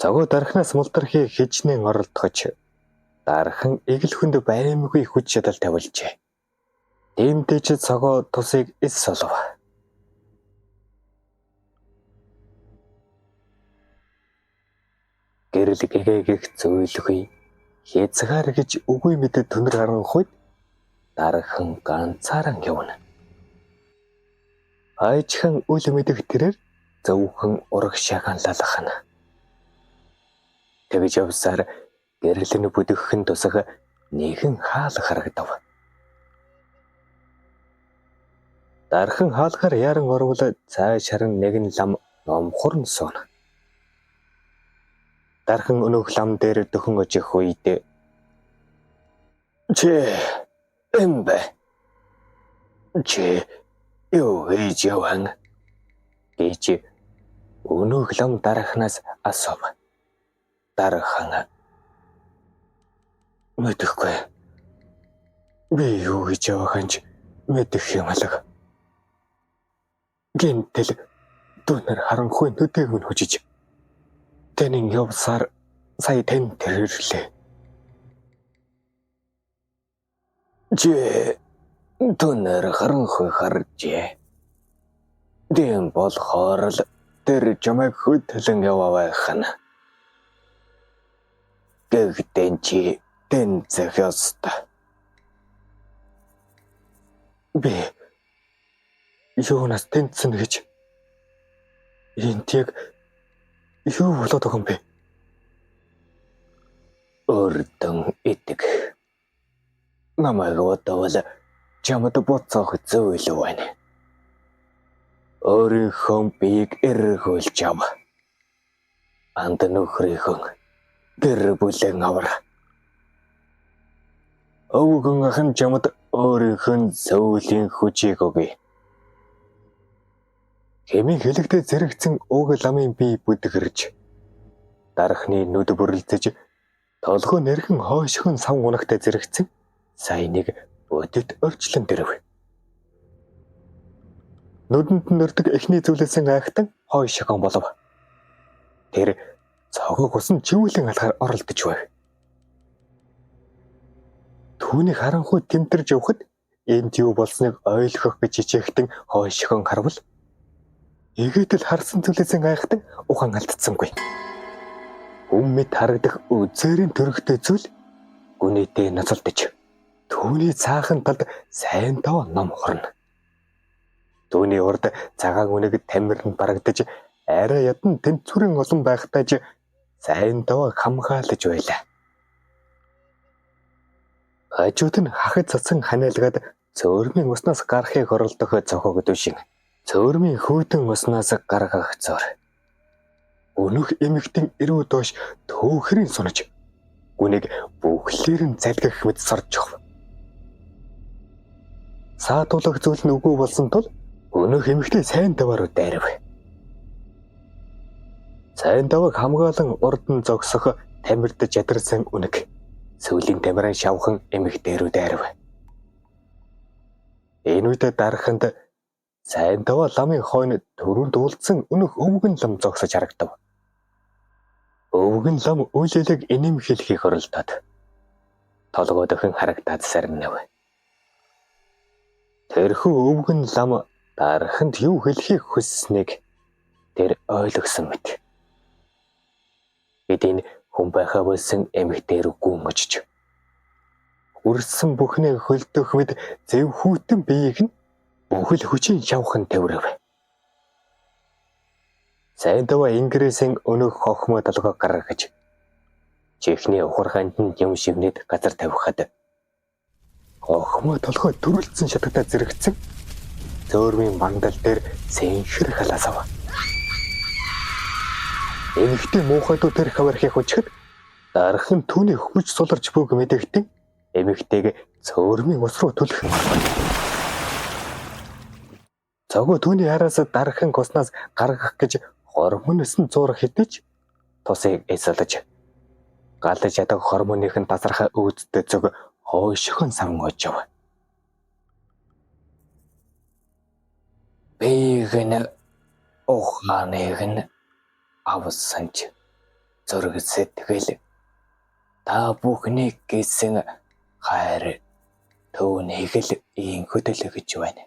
Цогоо дархнаас мултрахыг хичнээн оролдохож дархан эгэл хүнд баймгүй хүч чадал тавилжээ. Тиймдээ ч цогоо тусыг эс солов. Гэрэл гэгээгэх зөөлгүй хязгаар гэж үгүй мэдээ түнэр харанхуйд дархан ганцааран явна. Айжхан үл мэдэх тэрээр зөвхөн урагшаагаан лалахна. Тэгж явсаар гэрэл нь бүдэгхэн тусах нэгэн хаал харагдав. Дархан хаалгаар яран орвол цааш харан нэгэн лам номхорн сууна. Дархан өнөөх лам дээр дөхөн очих үед "Чи эмбэ. Чи юу хийж яван?" гэж өнөөх лам дархнаас асуув. Дархан "Мэдэхгүй. Би юу хийж явах нь ч мэдэх юм алга. Гинтэл дүүнер харанхуй нүдийг минь хүжиж тэнэн явсаар сая тэн тэр ирлээ. Чи дүүнер харанхуй харжээ. Тийм болохоор л тэр чамайг хөтлөн яваа байх нь. Гэхдээ чи тэнцэх ёстой. Би юунаас тэнцсэн гэж энд яг юу болоод байгаа юм бэ? Өрдөн идэг. Намайг бодвол чамд буцах зүйл байна. Өөрийнхөө биеийг эргүүлж ав. Анд нөхрийнхөө гэр бүлэн авар. Өвгөн ах нь чамд өөрийнх нь сөүлийн хүчийг өгье. Хэмээн хэлэгдээ зэрэгцэн уг ламын бие бүдгэрж дархны нүд бүрлзэж толгой нэрхэн хойшхон сав гунагтай зэрэгцэн сая нэг өдөд орчлон дэрв. Нүдэнд нь өрдөг эхний зүйлээсэн айхтан хойшхон болов. Тэр цогоог усан чивүүлэн алхаар оролдож байв. Түүний харанхуй тэмтэрж явхад энд юу болсныг ойлгох гэж хичээхтэн хойшхон харвал эгээтэл харсан зүйлээсэн айхтан ухаан алдсангүй. Хүм мэт харагдах үзээрийн төрөгтэй зүйл гүнээтэй ноцолдож түүний цаахан талд сайн тав ном хорно. Түүний урд цагаан үнэг тамирн барагдаж арай ядан тэнцвэрэн олон байхдаа ч сайн тав хамгаалаж байлаа. Хажууд нь хахад цацсан ханиалгаад цөөрмийн уснаас гарахыг оролдох цохог дүшин. Цөөрмийн хүйтэн уснаас гаргах зор. Өнөөх эмэгтэн эрүү доош төөхрийн сунаж гүнийг бүхлээр нь залгих мэт сорж явв. Саатуулах зүйл нь үгүй болсон тул өнөөх эмэгтэй сайн даваар дайрав. Сайн даваг хамгаалан урд нь зогсох тамирд жадарсан үнэг. Сүүлийн тамирын шавхан эмэгтэй рүү дайрав. Энэ үед дарханд сайн даваа ламын хойно төрөнд уулзсан өнөх өвгөн лам зогсож харагдав. Өвгөн лам үйлэлэг инээмхийлэхийг оролдоод толгой дөхөн харагдаад сарнив. Тэрхүү өвгөн лам дарханд юу хэлхийг хүссэнийг тэр ойлгосон мэт. Эдийн хүн байхаа болсон эмэгтэй рүү гүн очиж үрсэн бүхний хөлдөх мэд зэв хүйтэн биеийг нь бүхэл хүчийн шавхан тавирав. Сайн даваа Ингрээсийн өнөөх хохмоо толгой гаргаж чихний ухарханд нь юм шивнэд газар тавихад хохмоо толгой төрөлдсөн шатагтай зэрэгцэн зөөрмийн мандал дээр сэнхэр халаасав. Эмэгтэй муухайдуу тэр хавархыг хүчхэд дархан түүний хүч суларч бүг мэдэгтэн эмэгтэйг цөөрмийн ус руу түлхэн оров. Цогоо түүний араас дархан гуснаас гаргах гэж хормон өсөн зуурах хэдий ч тусыг эсэлж галж ядаг хормоных нь тасархай үүдтэй цөг хойшхон савн очив. Биег нь ухааныг нь авсан ч зүрх сэтгэл та бүхнийг гэсэн хайр түүнийг л инхөдөл гэж байна.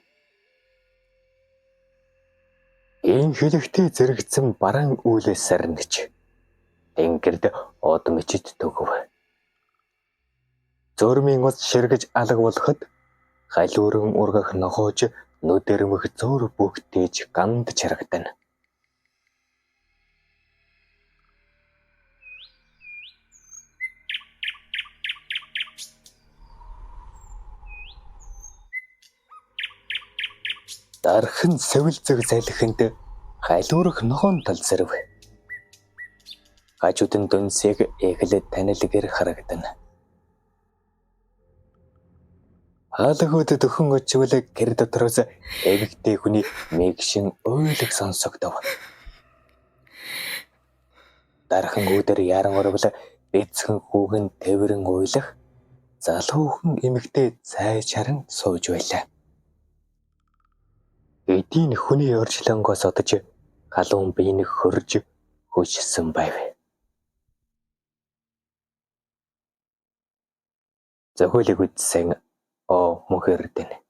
Энэ хэлэгтэй зэрэгцэн бараан үйлээс сарнич тэнгэрд од мчид төгөв. Зөөрмийн ус ширгэж алга болоход галиуран ургах нохоож нүд эрмэх зөөр бүгтээж ганд чарагдана. Дархан сэвэлзэг залхинд халиурах ногоон тал зэрв. Хажууд нь дүнсийг эхлээд танил гэр харагдана. Хаалгууд дөхөн очвол гэр дотроос эмэгтэй хүний мэгшин уйлах сонсогдов. Дархан үүдэр яран орвол бяцхан хүүхэн тэврэн уйлах залуухан эмэгтэй цай чаран сууж байлаа. Эдийн хүний орчлонгоос одож халуун биеийг хөрж хөшсөн байв. Зохиолыг үзсэн О мөнх Эрдэнэ.